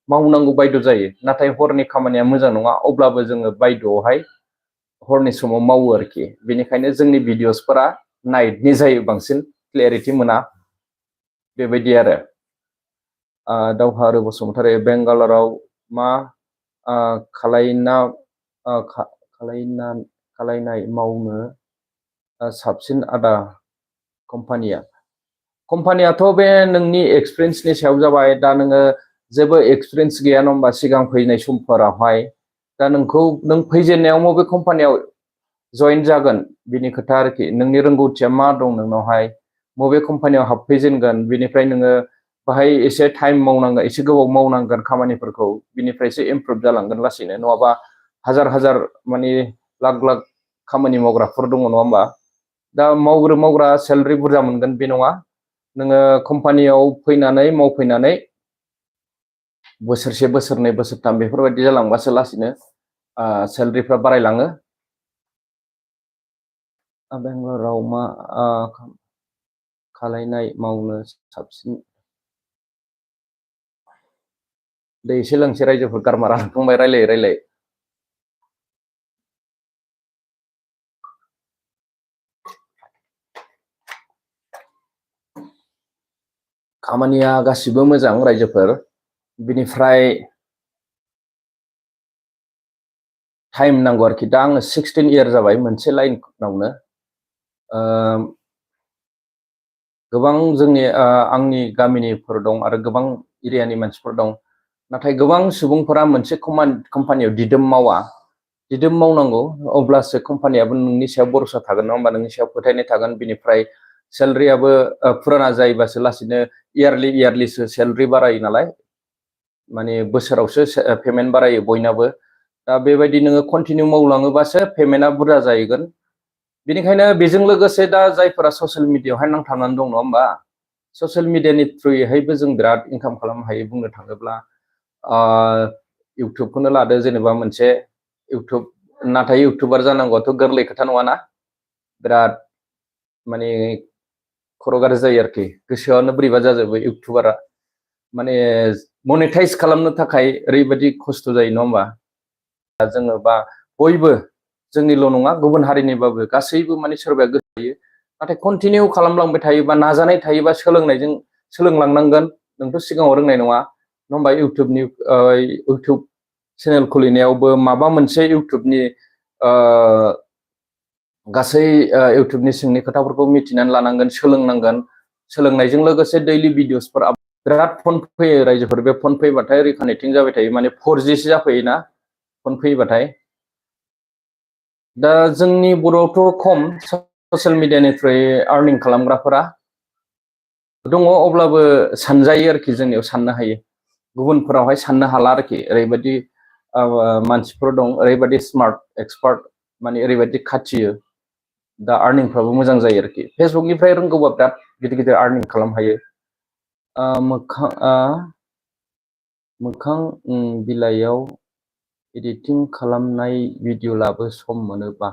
मावनांगौ बायद' जायो नाथाय हरनि खामानिया मोजां नङा अब्लाबो जोङो बायद'आवहाय हरनि समाव मावो आरोखि बेनिखायनो जोंनि भिडिअसफोरा नाइटनि जायो बांसिन क्लियारिटि मोना बेबायदि आरो दावहारु बसुमतारी बेंगालराव मा खालायनाय मावनो साबसिन आदा कम्पानियाथ' बे नोंनि एक्सपिरियेन्सनि सायाव जाबाय दा नोङो जेबो एक्सपिरियेन्स गैया नङा होमबा सिगां फैनाय समफोरावहाय दा नों फैजेननायाव बबे कम्पानियाव जइन जागोन बिनि खोथा आरोखि नोंनि रोंगौथिया मा दं नोंनावहाय बबे कम्पानियाव हाबफैजेनगोन बिनिफ्राय नोङो बाहाय एसे टाइम मावनांगोन एसे गोबाव मावनांगोन खामानिफोरखौ बिनिफ्रायसो इमप्रुभ जालांगोन लासैनो नङाबा हाजार माने लाख खामानि मावग्राफोर दङ नङा होमबा दा मावग्रा सेलारि बुरजा मोनगोन बे नङा नोङो कम्पानियाव फैनानै मावफैनानै बोसोरसे बोसोरनै बोसोरथाम बेफोरबायदि जालांबासो लासैनो सेलारिफ्रा बारायलाङो बेंगालराव मा खालायनाय मावनो साबसिन दै एसे लोंसे रायजोफोर गारमारा फंबाय रायलाय खामानिया गासिबो मोजां रायजोफोर बिनिफ्राय टाइम नांगौ आरोखि दा आङो 16 इयार जाबाय मोनसे लाइनावनो गोबां जोंनि आंनि गामिनिफोर दं आरो गोबां एरियानि मानसिफोर दं नाथाय गोबां सुबुंफोरा मोनसे कम्पानियाव दिदोम मावनांगौ अब्लासो कम्पानियाबो नोंनि सायाव भरोसा थागोन नङा होमबा नोंनि सायाव फोथायनाय थागोन बिनिफ्राय सेलारियाबो फुराना जायोबासो लासैनो इयारलिसो सेलारि बारायो नालाय माने बोसोरावसो पेमेन्ट बारायो बयनाबो दा बेबायदि नोङो कन्टिनिउ मावलाङोबासो पेमेन्टआ बुरजा जाहैगोन बेनिखायनो बेजों लोगोसे दा जायफोरा ससियेल मिडियायावहाय नांथाबनानै दं नङा होमबा ससियेल मिडियानि थ्रुयैहायबो जों बिराद इनकाम खालामनो हायो बुंनो थाङोब्ला इउटुबखौनो लादो जेनेबा मोनसे इउटुब नाथाय इउटुबार जानांगौआथ' गोरलै खोथा नङाना बिराद माने खर' गाज्रि जायो आरोखि गोसोआनो बोरैबा जाजोबो इउटुबारा माने मनेटाइज खालामनो थाखाय ओरैबायदि खस्थ' जायो नङा होमबा जोङो बा बयबो जोंनिल' नङा गुबुन हारिनिबाबो गासैबो माने सोरबाया गोसो थायो नाथाय कन्टिनिउ खालामलांबाय थायोबा नाजानाय थायोबा सोलोंलांनांगोन नोंथ' सिगाङाव रोंनाय नङा होमबा इउटुब चेनेल खुलिनायावबो माबा मोनसे इउटुबनि गासै इउटुबनि सिंनि खोथाफोरखौ मिथिनानै लानांगोन सोलोंनांगोन सोलोंनायजों लोगोसे दैलि भिडिअसफोर बिराद फन फैयो रायजोफोर बे फन फैबाथाय रिकानेक्टिं जाबाय थायो माने 4G सो जाफैयोना फन फैबाथाय दा जोंनि बर'आवथ' खम ससियेल मिडियानिफ्राय आर्निं खालामग्राफोरा दङ अब्लाबो सानजायो आरोखि जोंनियाव साननो हायो गुबुनफोरावहाय साननो हाला आरोखि ओरैबायदि मानसिफोर दं ओरैबायदि स्मार्ट एक्सपार्ट माने ओरैबायदि खाथियो दा आर्निंफ्राबो मोजां जायो आरोखि फेसबुकनिफ्राय रोंगौबा बिराद गिदिर गिदिर आर्निं खालामनो हायो मोखां बिलाइयाव एडिटिं खालामनाय भिडिअ लाबो सम मोनोबा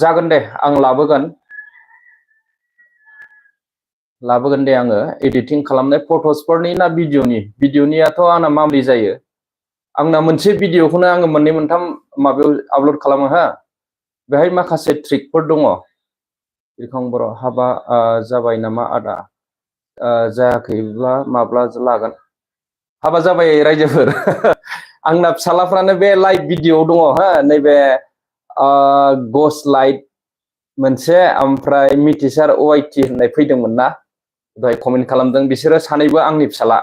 जागोन दे आं लाबोगोन दे आङो एडिटिं खालामनाय फट'सफोरनि ना भिडिअनियाथ' आंना माबोरै जायो आंना मोनसे भिडिअखौनो आङो मोननै मोनथाम माबायाव आपल'ड खालामो हा बेहाय माखासे ट्रिकफोर दङ बिरखां बर' हाबा जाबाय नामा आदा जायाखैब्ला माब्ला लागोन हाबा जाबाय रायजोफोर आंना फिसालाफ्रानो बे लाइभ भिडिअ दङ हा नैबे गस लाइट मोनसे ओमफ्राय मिथिसार OIT होननाय फैदोंमोन ना दहाय कमेन्ट खालामदों बिसोरो सानैबो आंनि फिसाला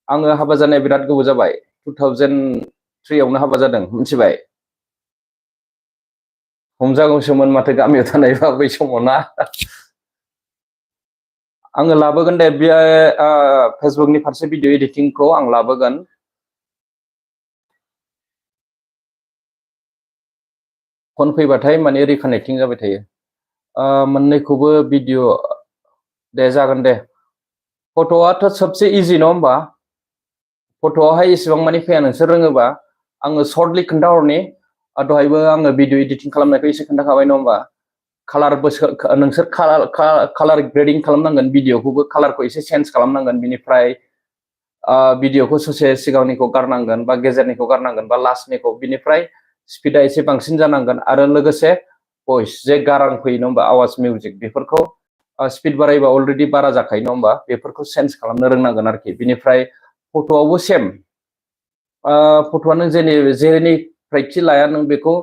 आङो हाबा जानाया बिराद गोबाव जाबाय 2003 आवनो हाबा जादों मिथिबाय हमजागौसोमोन माथो गामियाव थानायबा बै समाव ना आङो लाबोगोन दे बे फेसबुकनि फारसे भिडिअ एडिटिंखौ आं लाबोगोन फन फैबाथाय माने रिकानेक्टिं जाबाय थायो मोननैखौबो भिडिअ दे जागोन दे फट'आथ' सबसे इजि नङा होमबा फट'आवहाय एसेबां मानि फैया नोंसोर रोङोबा आङो सर्टलि खोन्थाहरनि दहायबो आङो भिडिअ एडिटिं खालामनायखौ एसे खोन्थाखाबाय नङा होमबा कालारबो नोंसोर कालार ग्रेडिं खालामनांगोन भिडिअखौबो कालारखौ एसे चेन्ज खालामनांगोन बिनिफ्राय भिडिअखौ ससे सिगांनिखौ गारनांगोन बा गेजेरनिखौ गारनांगोन बा लास्टनिखौ बिनिफ्राय स्पिडा एसे बांसिन जानांगोन आरो लोगोसे भइस जे गारां फैयो नङा होमबा आवाज मिउजिक बेफोरखौ स्पिड बारायबा अलरेडि बारा जाखायो नङा होमबा बेफोरखौ चेन्ज खालामनो रोंनांगोन आरोखि बिनिफ्राय फट'आवबो सेम फट'आ नों जेनिफ्राय खि लाया नों बेखौ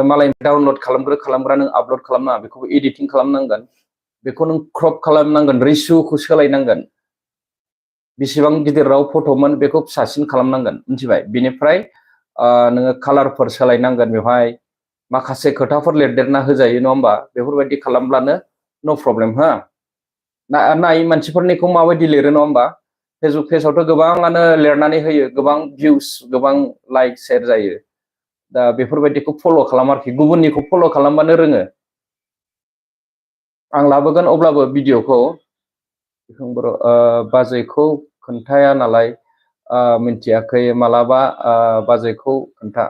मालाय डाउनलड खालामग्रा नों आपल'ड खालामनाङा बेखौबो एडिटिं खालामनांगोन बेखौ नों क्रप खालामनांगोन रेसिअ'खौ सोलायनांगोन बेसेबां गिदिराव फट'मोन बेखौ फिसासिन खालामनांगोन मिथिबाय बिनिफ्राय नोङो कालारफोर सोलायनांगोन बेवहाय माखासे खोथाफोर लिरदेरना होजायो नङा होमबा बेफोरबायदि खालामब्लानो नो प्रब्लेम हा नाय मानसिफोरनिखौ माबायदि लिरो नङा होमबा फेसबुक पेजआवथ' गोबाङानो लिरनानै होयो गोबां भिउस गोबां लाइक शेयार जायो दा बेफोरबायदिखौ फल' खालाम आरोखि गुबुननिखौ फल' खालामबानो रोङो आं लाबोगोन अब्लाबो भिडिअखौ बर' बाजैखौ खोन्थाया नालाय मिन्थियाखै मालाबा बाजैखौ खोन्था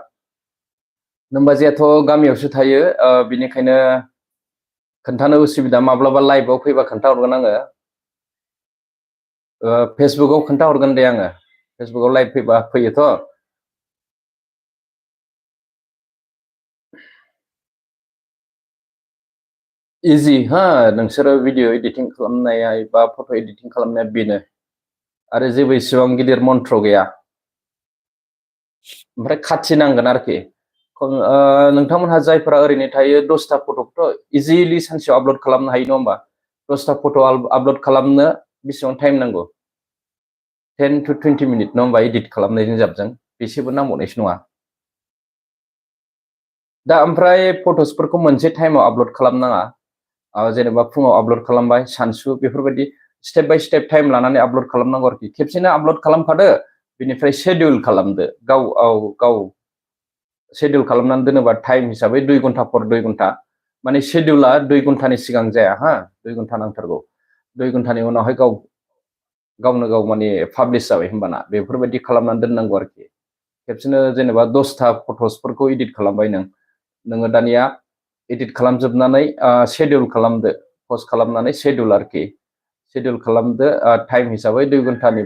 नोमबाजैयाथ' गामियावसो थायो बिनिखायनो खोन्थानो उसुबिदा माब्लाबा लाइभआव फैबा खोन्थाहरगोन आङो फेसबुकआव खोन्थाहरगोन दे आङो फेसबुकआव लाइभ फैयोथ' इजि हा नोंसोरो भिडिअ एडिटिं खालामनाया बा फट' एडिटिं खालामनाया बेनो आरो जेबो इसेबां गिदिर मन्थ्र गैया ओमफ्राय खाथि नांगोन आरोखि नोंथांमोनहा जायफोरा ओरैनो थायो 10टा फट'खौथ' इजिलि सानसेयाव आपल'ड खालामनो हायो नङा होमबा 10टा फट' आपल'ड खालामनो बेसेबां टाइम नांगौ 10 to 20 मिनिट नङा होमबा एडिट खालामनायजों जाबजों बेसेबो नांबावनायसो नङा दा ओमफ्राय फट'सफोरखौ मोनसे टाइमाव आपल'ड खालामनाङा जेनेबा फुङाव आपल'ड खालामबाय सानसु बेफोरबायदि स्टेप बाय स्टेप टाइम लानानै आपल'ड खालामनांगौ आरोखि खेबसेनो आपल'ड खालामखादो बिनिफ्राय शेड्युल खालामदो गाव शेड्युल खालामनानै दोनोबा टाइम हिसाबै 2 घन्टा फर 2 घन्टा माने शेड्युला 2 घन्टानि सिगां जाया हा 2 घन्टा नांथारगौ 2 घन्टानि उनावहाय गावनो गाव माने पाब्लिश जाबाय होमबाना बेफोरबायदि खालामनानै दोननांगौ आरोखि खेबसेनो जेनेबा 10टा फट'सफोरखौ एडिट खालामबाय नोङो दानिया एडिट खालामजोबनानै शेड्युल खालामदो पस्ट खालामनानै शेड्युल आरोखि शेड्युल खालामदो टाइम हिसाबै 2 घन्टानि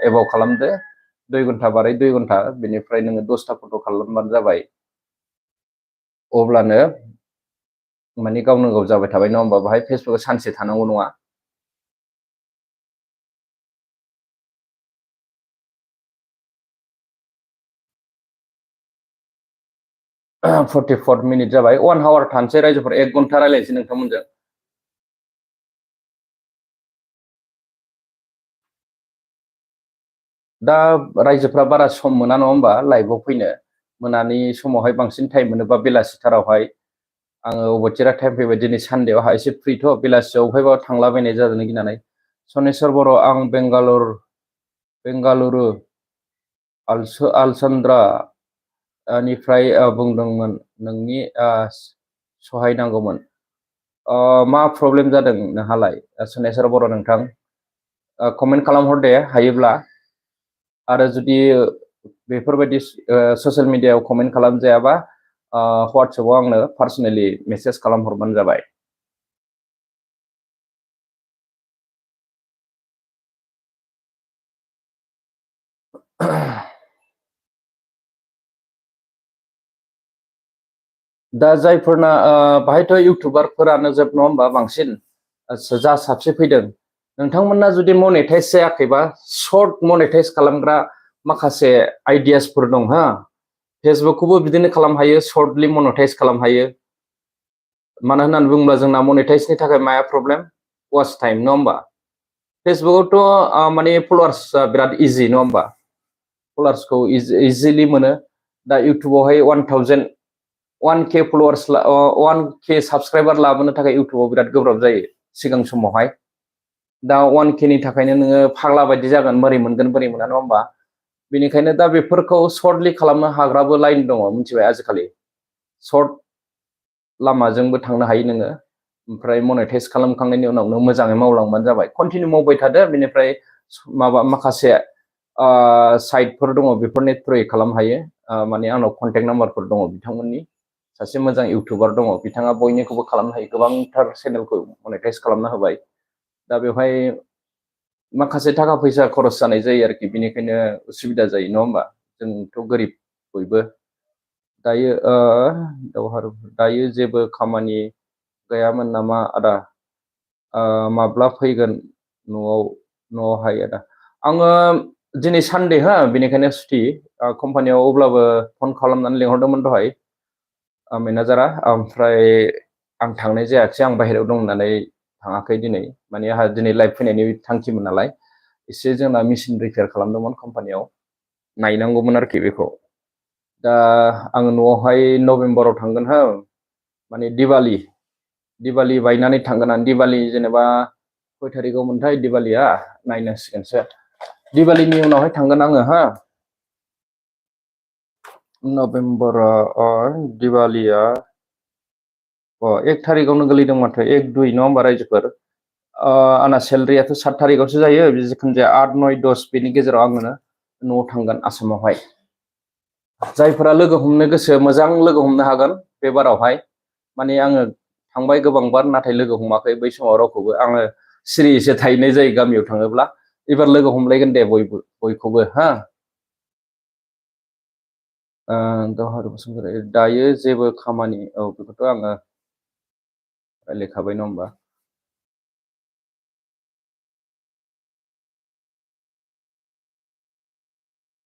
एबाव खालामदो 2 घन्टा बारै 2 घन्टा बेनिफ्राय नोङो 10टा फट' खालामबानो जाबाय अब्लानो माने गावनो गाव जाबाय थाबाय नङा होमबा बाहाय फेसबुकआव सानसे थानांगौ नङा 44 मिनिट जाबाय 1 आवार थानोसै रायजोफोर 1 घन्टा रायलायनोसै नोंथांमोनजों दा रायजोफ्रा बारा सम मोना नङा होमबा लाइभआव फैनो मोनानि समावहाय बांसिन टाइम मोनोबा बेलासिथारावहाय आङो अबथिरा टाइम फैबाय दिनै सानडेआवहा एसे फ्रिथ' बेलासियाव अबहायबा थांलाबायनाय जादों गिनानै सनेस्वर बर' आं बेंगालुरु आलसान्द्रा निफ्राय बुंदोंमोन नोंनि सहाय नांगौमोन मा प्रब्लेम जादों नोंहालाय सनेस्वर बर' नोंथां कमेन्ट खालामहर दे हायोब्ला आरो जुदि बेफोरबायदि ससियेल मिडियायाव कमेन्ट खालामजायाबा WhatsAppआव आंनो पार्सनेलि मेसेज खालामहरबानो जाबाय दा जायफोरना बाहायथ' इउटुबारफोरानो जोब नङा होमबा बांसिन जा साबसे फैदों नोंथांमोना जुदि मनेटाइज जायाखैबा सर्ट मनेटाइज खालामग्रा माखासे आइडियासफोर दं हा फेसबुकखौबो बिदिनो खालामनो हायो सर्टलि मनेटाइज खालामनो हायो मानो होननानै बुङोब्ला जोंना मनेटाइजनि थाखाय माया प्रब्लेम वाच टाइम नङा होमबा फेसबुकआवथ' माने फलोवार्स बिराद इजि नङा होमबा फलोवार्सखौ इजिलि मोनो दा इउटुबावहाय 1K फलोवार्स 1K साबसक्राइबार लाबोनो थाखाय इउटुबाव बिराद गोब्राब जायो सिगां समावहाय दा 1K नि थाखायनो नोङो फाग्ला बायदि जागोन बोरै मोनगोन बोरै मोना नङा होमबा बेनिखायनो दा बेफोरखौ सर्टलि खालामनो हाग्राबो लाइन दङ मिथिबाय आजिखालि सर्ट लामाजोंबो थांनो हायो नोङो ओमफ्राय मनेटाइज खालामखांनायनि उनाव नों मोजाङै मावलांबानो जाबाय कन्टिनिउ मावबाय थादो बेनिफ्राय माखासे साइटफोर दङ बेफोरनि थ्रुयै खालामनो हायो माने आंनाव कन्टेक्ट नाम्बारफोर दङ बिथांमोननि सासे मोजां इउटुबार दङ बिथाङा बयनिखौबो खालामनो हायो गोबांथार चेनेलखौ मनेटाइज खालामना होबाय दा बेवहाय माखासे थाखा फैसा खरस जानाय जायो आरोखि बेनिखायनो उसुबिदा जायो नङा होमबा जोंथ' गोरिब बयबो दायो जेबो खामानि गैयामोन नामा आदा माब्ला फैगोन न'आवहाय आदा आङो दिनै सानडे हा बेनिखायनो सुटि कम्पानियाव अब्लाबो फन खालामनानै लिंहरदोंमोन दहाय मेनेजारा ओमफ्राय आं थांनाय जायाखिसै आं बाहेरायाव दं होननानै थाङाखै दिनै माने आंहा दिनै लाइभ फैनायनि थांखिमोन नालाय एसे जोंना मेचिन रिपेयार खालामदोंमोन कम्पानियाव नायनांगौमोन आरोखि बेखौ दा आङो न'आवहाय नभेम्बराव थांगोन हो माने दिवाली बायनानै थांगोन आं दिवाली जेनेबा खय थारिखआव मोनथाय दिवालीया नायनांसिगोनसो दिवालीनि उनावहाय थांगोन आङो हा नभेम्बराव दिवालीया 1 थारिखआवनो गोलैदों माथो 1-2 नङा होमबा रायजोफोर आंना सेलारियाथ' 7 थारिखआवसो जायो जिखुनु जाया 8-9-10 बेनि गेजेराव आङो न'आव थांगोन आसामावहाय जायफोरा लोगो हमनो गोसो मोजां लोगो हमनो हागोन बे बारावहाय माने आङो थांबाय गोबांबार नाथाय लोगो हमाखै बै समाव रावखौबो आङो सिरियैसो थाहैनाय जायो गामियाव थाङोब्ला एबार लोगो हमलायगोन दे बयखौबो हा दावहारु बसुमतारी दायो जेबो खामानि बेखौथ' आङो रायलायखाबाय नङा होमबा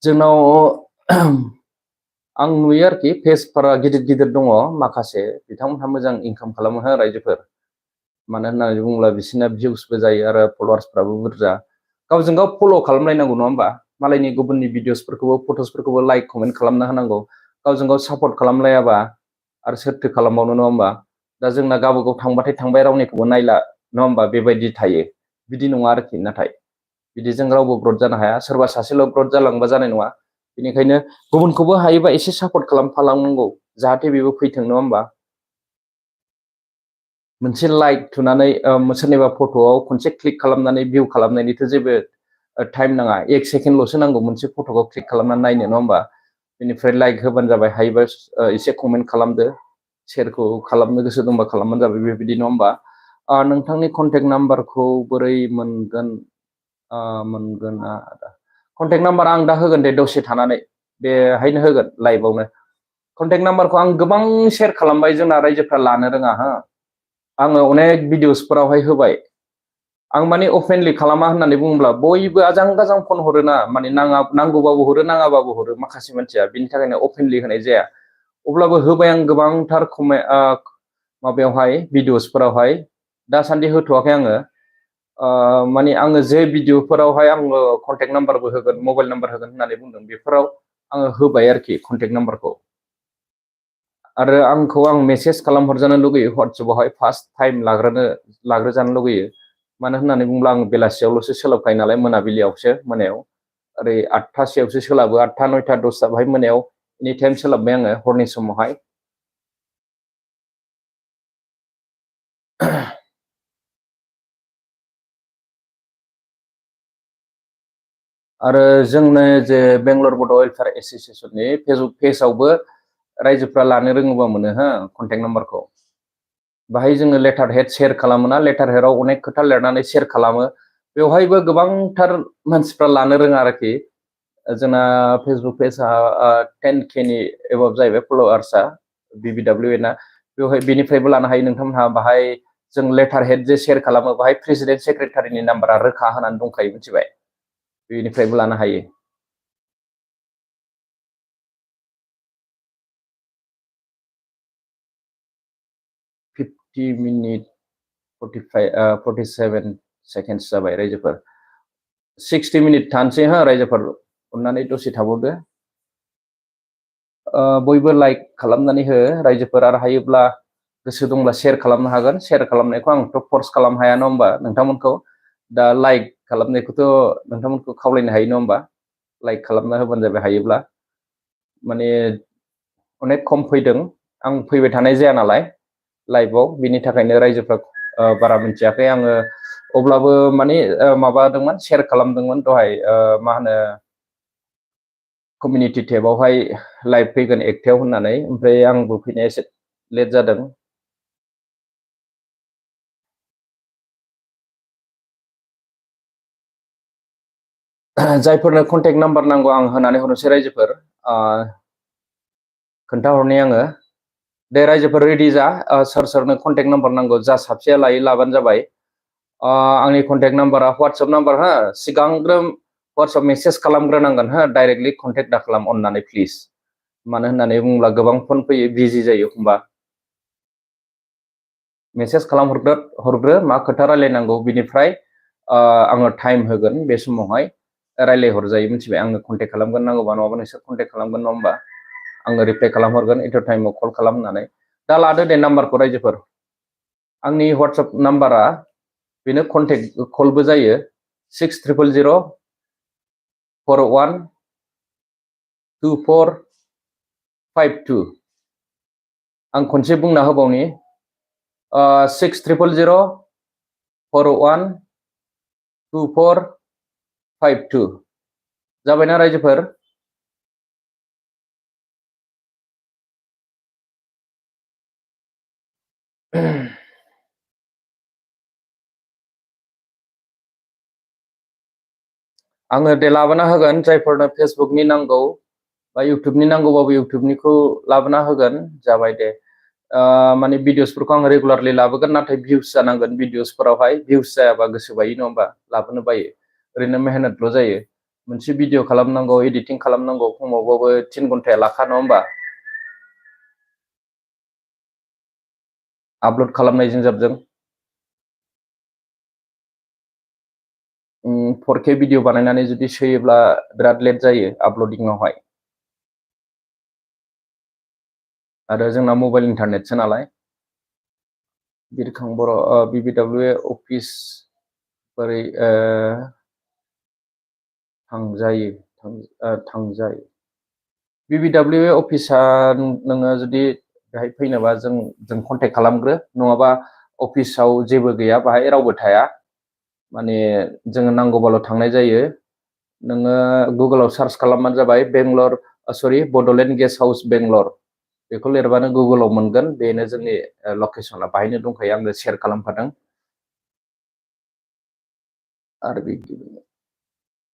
जोंनाव आं नुयो आरोखि पेजफोरा गिदिर दङ माखासे बिथांमोनहा मोजां इनकाम खालामो हो रायजोफोर मानो होननानै बुङोब्ला बिसोरना भिउसबो जायो आरो फलोवार्सफ्राबो बुरजा गावजों गाव फल' खालामलायनांगौ नङा होमबा मालायनि गुबुननि भिडिअसफोरखौबो फट'सफोरखौबो लाइक कमेन्ट खालामना होनांगौ गावजों गाव सापर्ट खालामलायाबा आरो सोरथो खालामबावनो नङा होमबा दा जोंना गावबा गाव थांबाथाय थांबाय रावनिखौबो नायला नङा होमबा बेबायदि थायो बिदि नङा आरोखि नाथाय बिदिजों रावबो ग्रथ जानो हाया सोरबा सासेल' ग्रथ जालांबा जानाय नङा बेनिखायनो गुबुनखौबो हायोबा एसे सापर्ट खालामफालांनांगौ जाहाथे बेबो फैथों नङा होमबा मोनसे लाइक थुनानै सोरनिबा फट'आव खनसे क्लिक खालामनानै भिउ खालामनायनिथ' जेबो टाइम नाङा 1 सेकेन्डल'सो नांगौ मोनसे फट'खौ क्लिक खालामनानै नायनो नङा होमबा बेनिफ्राय लाइक होबानो जाबाय हायोबा एसे कमेन्ट खालामदो शेयारखौ खालामनो गोसो दंबा खालामबानो जाबाय बेबायदि नङा होमबा नोंथांनि कन्टेक्ट नाम्बारखौ बोरै मोनगोन कन्टेक्ट नाम्बार आं दा होगोन दे दसे थानानै बेहायनो होगोन लाइभआवनो कन्टेक्ट नाम्बारखौ आं गोबां शेयार खालामबाय जोंना रायजोफ्रा लानो रोङा हा आङो अनेक भिडिअसफोरावहाय होबाय आं माने अपेनलि खालामा होननानै बुङोब्ला बयबो आजां गाजां फन हरोना माने नांगौबाबो हरो नाङाबाबो हरो माखासे मानसिया बिनि थाखायनो अपेनलि होनाय जाया अब्लाबो होबाय आं गोबांथार माबायावहाय भिडिअसफोरावहाय दासान्दि होथ'वाखै आङो माने आङो जे भिडिअफोरावहाय आङो कन्टेक्ट नाम्बारबो होगोन मबाइल नाम्बार होगोन होननानै बुंदों बेफोराव आङो होबाय आरोखि कन्टेक्ट नाम्बारखौ आरो आं मेसेज खालामहरजानो लुगैयो WhatsAppआवहाय फार्स्ट टाइम लाग्रोजानो लुगैयो मानो होननानै बुङोब्ला आं बेलासियावल'सो सोलाबखायो नालाय मोनाबिलियावसो मोनायाव ओरै 8टासोआवसो सोलाबो 8टा 9टा 10टा बाहाय मोनायाव एनि टाइम सोलाबबाय आङो हरनि समावहाय आरो जोंनो जे बेंगलर बड' वेलफेयार एस'सियेसननि फेसबुक पेजआवबो रायजोफ्रा लानो रोङोबा मोनो हो कन्टेक्ट नाम्बारखौ बाहाय जोङो लेटार हेड शेयार खालामोना लेटार हेडआव अनेक खोथा लिरनानै शेयार खालामो बेवहायबो गोबांथार मानसिफ्रा लानो रोङा आरोखि जोंना फेसबुक पेजआ 10K नि एबाब जाहैबाय फल'वार्सआ BBWN आ बेवहाय बेनिफ्रायबो लानो हायो नोंथांमोनहा बाहाय जों लेटार हेड जे शेयार खालामो बाहाय प्रेसिडेन्ट सेक्रेटारिनि नाम्बारा रोखा होनानै दंखायो मिथिबाय बेनिफ्रायबो लानो हायो 50 मिनिट 47 सेकेन्डस जाबाय रायजोफोर 60 मिनिट थानोसै हो रायजोफोर अननानै दसे थाबावदो बयबो लाइक खालामनानै हो रायजोफोर आरो हायोब्ला गोसो दंब्ला शेयार खालामनो हागोन शेयार खालामनायखौ आंथ' फर्स खालामनो हाया नङा होमबा नोंथांमोनखौ दा लाइक खालामनायखौथ' नोंथांमोनखौ खावलायनो हायो नङा होमबा लाइक खालामना होबानो जाबाय हायोब्ला माने अनेक खम फैदों आं फैबाय थानाय जाया नालाय लाइभआव बिनि थाखायनो रायजोफ्रा बारा मिथियाखै आङो अब्लाबो माने माबादोंमोन शेयार खालामदोंमोन दहाय मा होनो कमिउनिटि टेबावहाय लाइभ फैगोन एकथायाव होननानै ओमफ्राय आंबो फैनाया एसे लेट जादों जायफोरनो कन्टेक्ट नाम्बार नांगौ आं होनानै हरनोसै रायजोफोर खोन्थाहरनि आङो दे रायजोफोर रेडि जा सोर सोरनो कन्टेक्ट नाम्बार नांगौ जा साबसेया लायो लाबानो जाबाय आंनि कन्टेक्ट नाम्बारा WhatsApp नाम्बार हो सिगांग्रो WhatsApp मेसेज खालामग्रोनांगोन हो डाइरेक्टलि कन्टेक्ट दा खालाम अननानै प्लिज मानो होननानै बुङोब्ला गोबां फन फैयो बिजि जायो एखमबा मेसेज हरग्रो मा खोथा रायलायनांगौ बिनिफ्राय आङो टाइम होगोन बे समावहाय रायलायहरजायो मिथिबाय आङो कन्टेक्ट खालामगोन नांगौबा नङाबा नोंसोर कन्टेक्ट खालामगोन नङा होमबा आङो रिप्लाइ खालामहरगोन एट टाइमाव कल खालाम होननानै दा लादो दे नाम्बारखौ रायजोफोर आंनि WhatsApp नाम्बारा बेनो कन्टेक्ट कलबो जायो 6000412452 आं खनसे बुंना होबावनि 6000412452 जाबायना रायजोफोर आङो दे लाबोना होगोन जायफोरनो फेसबुकनि नांगौ बा इउटुबनि नांगौबाबो इउटुबनिखौ लाबोना होगोन जाबाय दे माने भिडिअसफोरखौ आं रेगुलारलि लाबोगोन नाथाय भिउस जानांगोन भिडिअसफोरावहाय भिउस जायाबा गोसो बायो नङा होमबा लाबोनो बायो ओरैनो मेहनतल' जायो मोनसे भिडिअ खालामनांगौ एडिटिं खालामनांगौ खमावबाबो 3 घन्टाया लाखा नङा होमबा आपल'ड खालामनायजों जाबजों 4K भिडिअ बानायनानै जुदि सोयोब्ला बिराद लेट जायो आपल'डिंआवहाय आरो जोंना मबाइल इन्टारनेटसो नालाय बिरखां बर' BBWA अफिस बोरै थांजायो BBWA अफिसा नोङो जुदि बेहाय फैनोबा जों कन्टेक्ट खालामग्रो नङाबा अफिसाव जेबो गैया बाहाय रावबो थाया माने जोङो नांगौबाल' थांनाय जायो नोङो गुगोलाव सार्च खालामबानो जाबाय बड'लेण्ड गेस्ट हाउस बेंगलर बेखौ लिरबानो गुगोलाव मोनगोन बेनो जोंनि लकेसना बाहायनो दंखायो आंनो शेयार खालामखादों आरो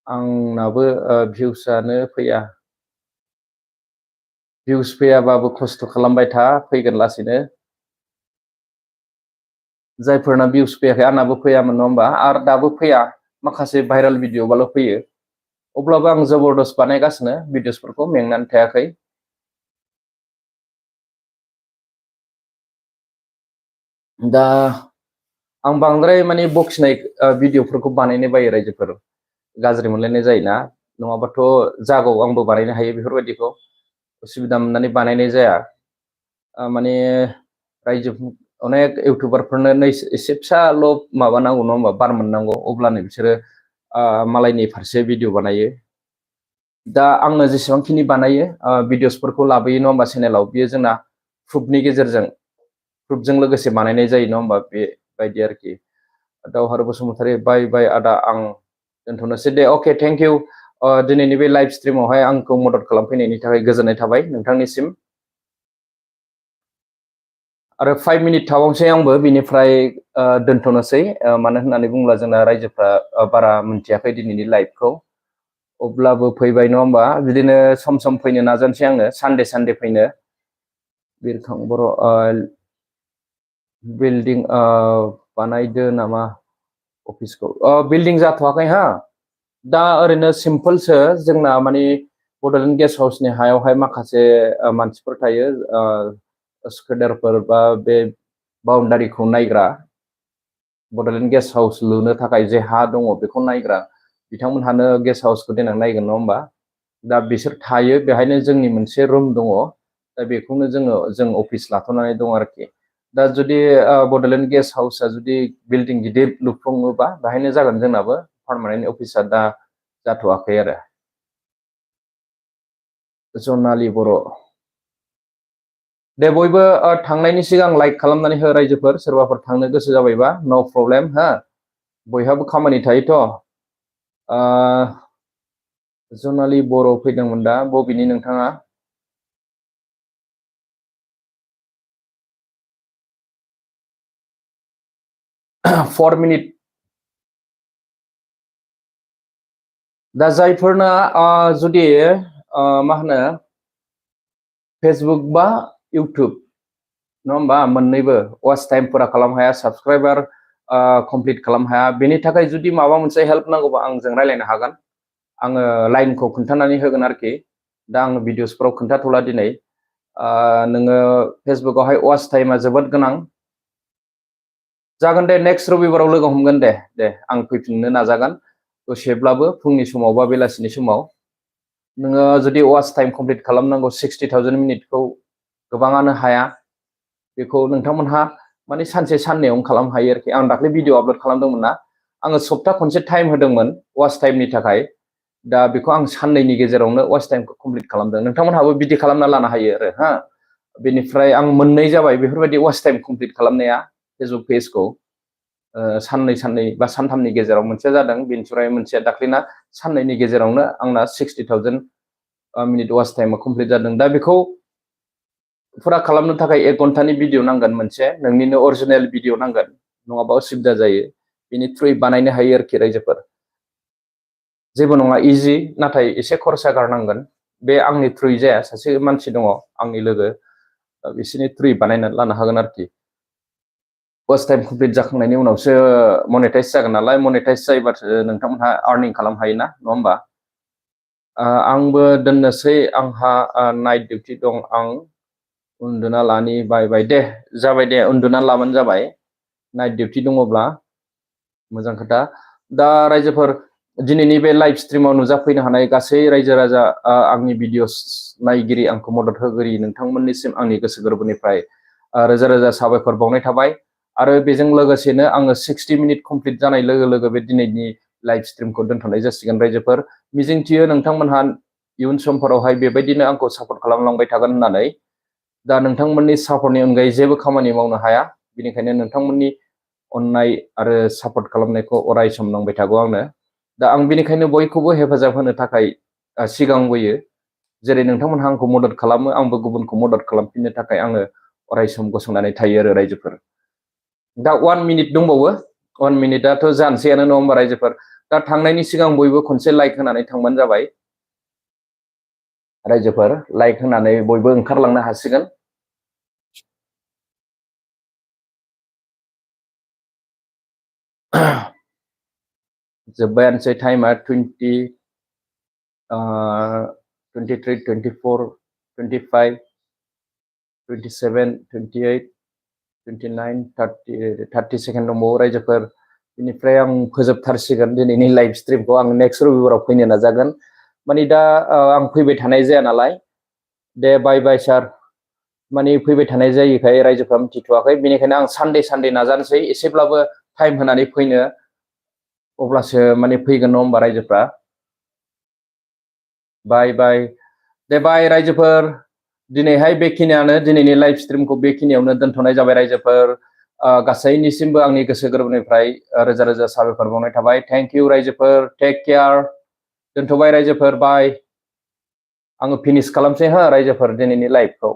आंनाबो भिउसआनो फैया भिउस फैयाबाबो खस्थ' खालामबाय था फैगोन लासैनो जायफोरना भिउस फैयाखै आंनाबो फैयामोन नङा होमबा आरो दाबो फैया माखासे भाइरेल भिडिअबाल' फैयो अब्लाबो आं जबरदस्त बानायगासिनो भिडिअसफोरखौ मेंनानै थायाखै दा आं बांद्राय माने बखिनाय भिडिअफोरखौ बानायनो बायो रायजोफोर गाज्रि मोनलायनाय जायोना नङाबाथ' जागौ आंबो बानायनो हायो बेफोरबायदिखौ उसुबिदा मोननानै बानायनाय जाया माने रायजो अनेक इउटुबारफोरनो एसे फिसाल' माबानांगौ नङा होमबा बार मोननांगौ अब्लानो बिसोरो मालायनि फारसे भिडिअ बानायो दा आंनो जेसेबांखिनि बानायो भिडिअसफोरखौ लाबोयो नङा होमबा चेनेलाव बियो जोंना प्रुफनि गेजेरजों प्रुफजों लोगोसे बानायनाय जायो नङा होमबा बेबायदि आरोखि दावहारु बसुमतारी बाय बाय आदा आं दोनथ'नोसै दे अके थेंक इउ दिनैनि बे लाइभ स्ट्रिमावहाय आंखौ मदद खालामफैनायनि थाखाय गोजोननाय थाबाय नोंथांनिसिम आरो 5 मिनिट थाबावनोसै आंबो बिनिफ्राय दोनथ'नोसै मानो होननानै बुङोब्ला जोंना रायजोफ्रा बारा मिन्थियाखै दिनैनि लाइभखौ अब्लाबो फैबाय नङा होमबा बिदिनो सम सम फैनो नाजानोसै आङो सानडे फैनो बिरखां बर' बिल्डिं बानायदो नामा अफिसखौ बिल्डिं जाथ'वाखै हा दा ओरैनो सिम्पलसो जोंना माने बड'लेण्ड गेस्ट हाउसनि हायावहाय माखासे मानसिफोर थायो स्क्रेडारफोर बा बे बाउन्डारिखौ नायग्रा बड'लेण्ड गेस्ट हाउस लुनो थाखाय जे हा दङ बेखौ नायग्रा बिथांमोनहानो गेस्ट हाउसखौ देनां नायगोन नङा होमबा दा बिसोर थायो बेहायनो जोंनि मोनसे रुम दङ दा बेखौनो जों अफिस लाथ'नानै दं आरोखि दा जुदि बड'लेण्ड गेस्ट हाउसआ जुदि बिल्डिं गिदिर लुफुङोबा बेहायनो जागोन जोंनाबो पार्मानेन्ट अफिसा दा जाथ'वाखै आरो जनालि बर' दे बयबो थांनायनि सिगां लाइक खालामनानै हो रायजोफोर सोरबाफोर थांनो गोसो जाबायबा नो प्रब्लेम हा बयहाबो खामानि थायोथ' जनालि बर' फैदोंमोन दा बबेनि नोंथाङा 4 मिनिट दा जायफोरना जुदि मा होनो फेसबुक बा इउटुब नङा होमबा मोननैबो वाच टाइमफोरा खालामनो हाया साबसक्राइबार कमप्लिट खालामनो हाया बेनि थाखाय जुदि माबा मोनसे हेल्प नांगौबा आंजों रायज्लायनो हागोन आङो लाइनखौ खोन्थानानै होगोन आरोखि दा आङो भिडिअसफोराव खोन्थाथ'ला दिनै नोङो फेसबुकआवहाय वाच टाइमा जोबोद गोनां जागोन दे नेक्स्ट रबिबाराव लोगो हमगोन दे आं फैफिननो नाजागोन दसेब्लाबो फुंनि समाव बा बेलासिनि समाव नोङो जुदि वाच टाइम कमप्लिट खालामनांगौ 60,000 मिनिटखौ गोबाङानो हाया बेखौ नोंथांमोनहा माने सानसे साननैयावनो खालामनो हायो आरोखि आं दाख्लै भिडिअ आपल'ड खालामदोंमोन ना आङो सप्ता खनसे टाइम होदोंमोन वाच टाइमनि थाखाय दा बेखौ आं साननैनि गेजेरावनो वाच टाइमखौ कमप्लिट खालामदों नोंथांमोनहाबो बिदि खालामना लानो हायो आरो हा बेनिफ्राय आं मोननै जाबाय बेफोरबायदि वाच टाइम कमप्लिट खालामनाया फेसबुक पेजखौ साननै बा सानथामनि गेजेराव मोनसेया जादों बेनिफ्राय मोनसेया दाख्लैना साननैनि गेजेरावनो आंना 60,000 मिनिट वाच टाइमा कमप्लिट जादों दा बेखौ फुरा खालामनो थाखाय 1 घन्टानि भिडिअ नांगोन मोनसे नोंनिनो अरिजिनेल भिडिअ नांगोन नङाबा उसुबिदा जायो बेनि थ्रुयै बानायनो हायो आरोखि रायजोफोर जेबो नङा इजि नाथाय एसे खरसा गारनांगोन बे आंनि थ्रुयै जाया सासे मानसि दङ आंनि लोगो बिसोरनि थ्रुयै बानायनानै लानो हागोन आरोखि वाच टाइम कमप्लिट जाखांनायनि उनावसो मनेटाइज जागोन नालाय मनेटाइज जायोबासो नोंथांमोनहा आर्निं खालामनो हायोना नङा होमबा आंबो दोननोसै आंहा नाइट डिउटि दं आं उन्दुना लानि बाय दे जाबाय दे उन्दुना लाबानो जाबाय नाइट डिउटि दङब्ला मोजां खोथा दा रायजोफोर दिनैनि बे लाइभ स्ट्रिमाव नुजाफैनो हानाय गासै रायजो राजा आंनि भिडिअस नायगिरि आंखौ मदद होगिरि नोंथांमोननिसिम आंनि गोसो गोरबोनिफ्राय रोजा रोजा साबायखर बावनाय थाबाय आरो बेजों लोगोसेनो आङो 60 मिनिट कमप्लिट जानाय लोगो लोगो बे दिनैनि लाइभ स्ट्रिमखौ दोनथ'नाय जासिगोन रायजोफोर मिजिंथियो नोंथांमोनहा इयुन समफोरावहाय बेबायदिनो आंखौ सापर्ट खालामलांबाय थागोन होननानै दा नोंथांमोननि सापर्टनि अनगायै जेबो खामानि मावनो हाया बेनिखायनो नोंथांमोननि अननाय आरो सापर्ट खालामनायखौ अराय सम नांबाय थागौ आंनो दा आं बेनिखायनो बयखौबो हेफाजाब होनो थाखाय सिगांबोयो जेरै नोंथांमोनहा आंखौ मदद खालामो आंबो गुबुनखौ मदद खालामफिननो थाखाय आङो अराय सम गसंनानै थायो आरो रायजोफोर दा 1 मिनिट दंबावो 1 मिनिटआथ' जानोसैयानो नङा होमबा रायजोफोर दा थांनायनि सिगां बयबो खनसे लाइक होनानै थांबानो जाबाय रायजोफोर लाइक होनानै बयबो ओंखारलांनो हासिगोन जोब्बायानोसै टाइमा 23, 24, 25, 27, 28, 29 30 सेकेन्ड दंबावो रायजोफोर बेनिफ्राय आं फोजोबथारसिगोन दिनैनि लाइभ स्ट्रिमखौ आं नेक्स्ट रबिबाराव फैनो नाजागोन माने दा आं फैबाय थानाय जाया नालाय दे बाय बाय सार माने फैबाय थानाय जायैखाय रायजोफ्रा मिथिथ'वाखै बेनिखायनो आं सानडे नाजानोसै एसेब्लाबो टाइम होनानै फैनो अब्लासो माने फैगोन नङा होमबा रायजोफ्रा बाय बाय दे बाय रायजोफोर दिनैहाय बेखिनियानो दिनैनि लाइभ स्ट्रिमखौ बेखिनियावनो दोनथ'नाय जाबाय रायजोफोर गासैनिसिमबो आंनि गोसो गोरबोनिफ्राय रोजा रोजा साबायखर बावनाय थाबाय थेंक इउ रायजोफोर टेक केयार दोनथ'बाय रायजोफोर बाय आङो फिनिश खालामसै हो रायजोफोर दिनैनि लाइभखौ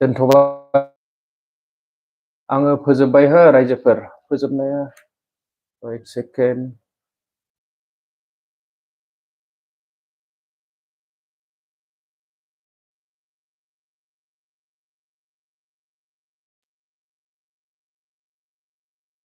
दोनथ'बाय आङो फोजोबबाय हो रायजोफोर फोजोबनाया एक सेकेन्ड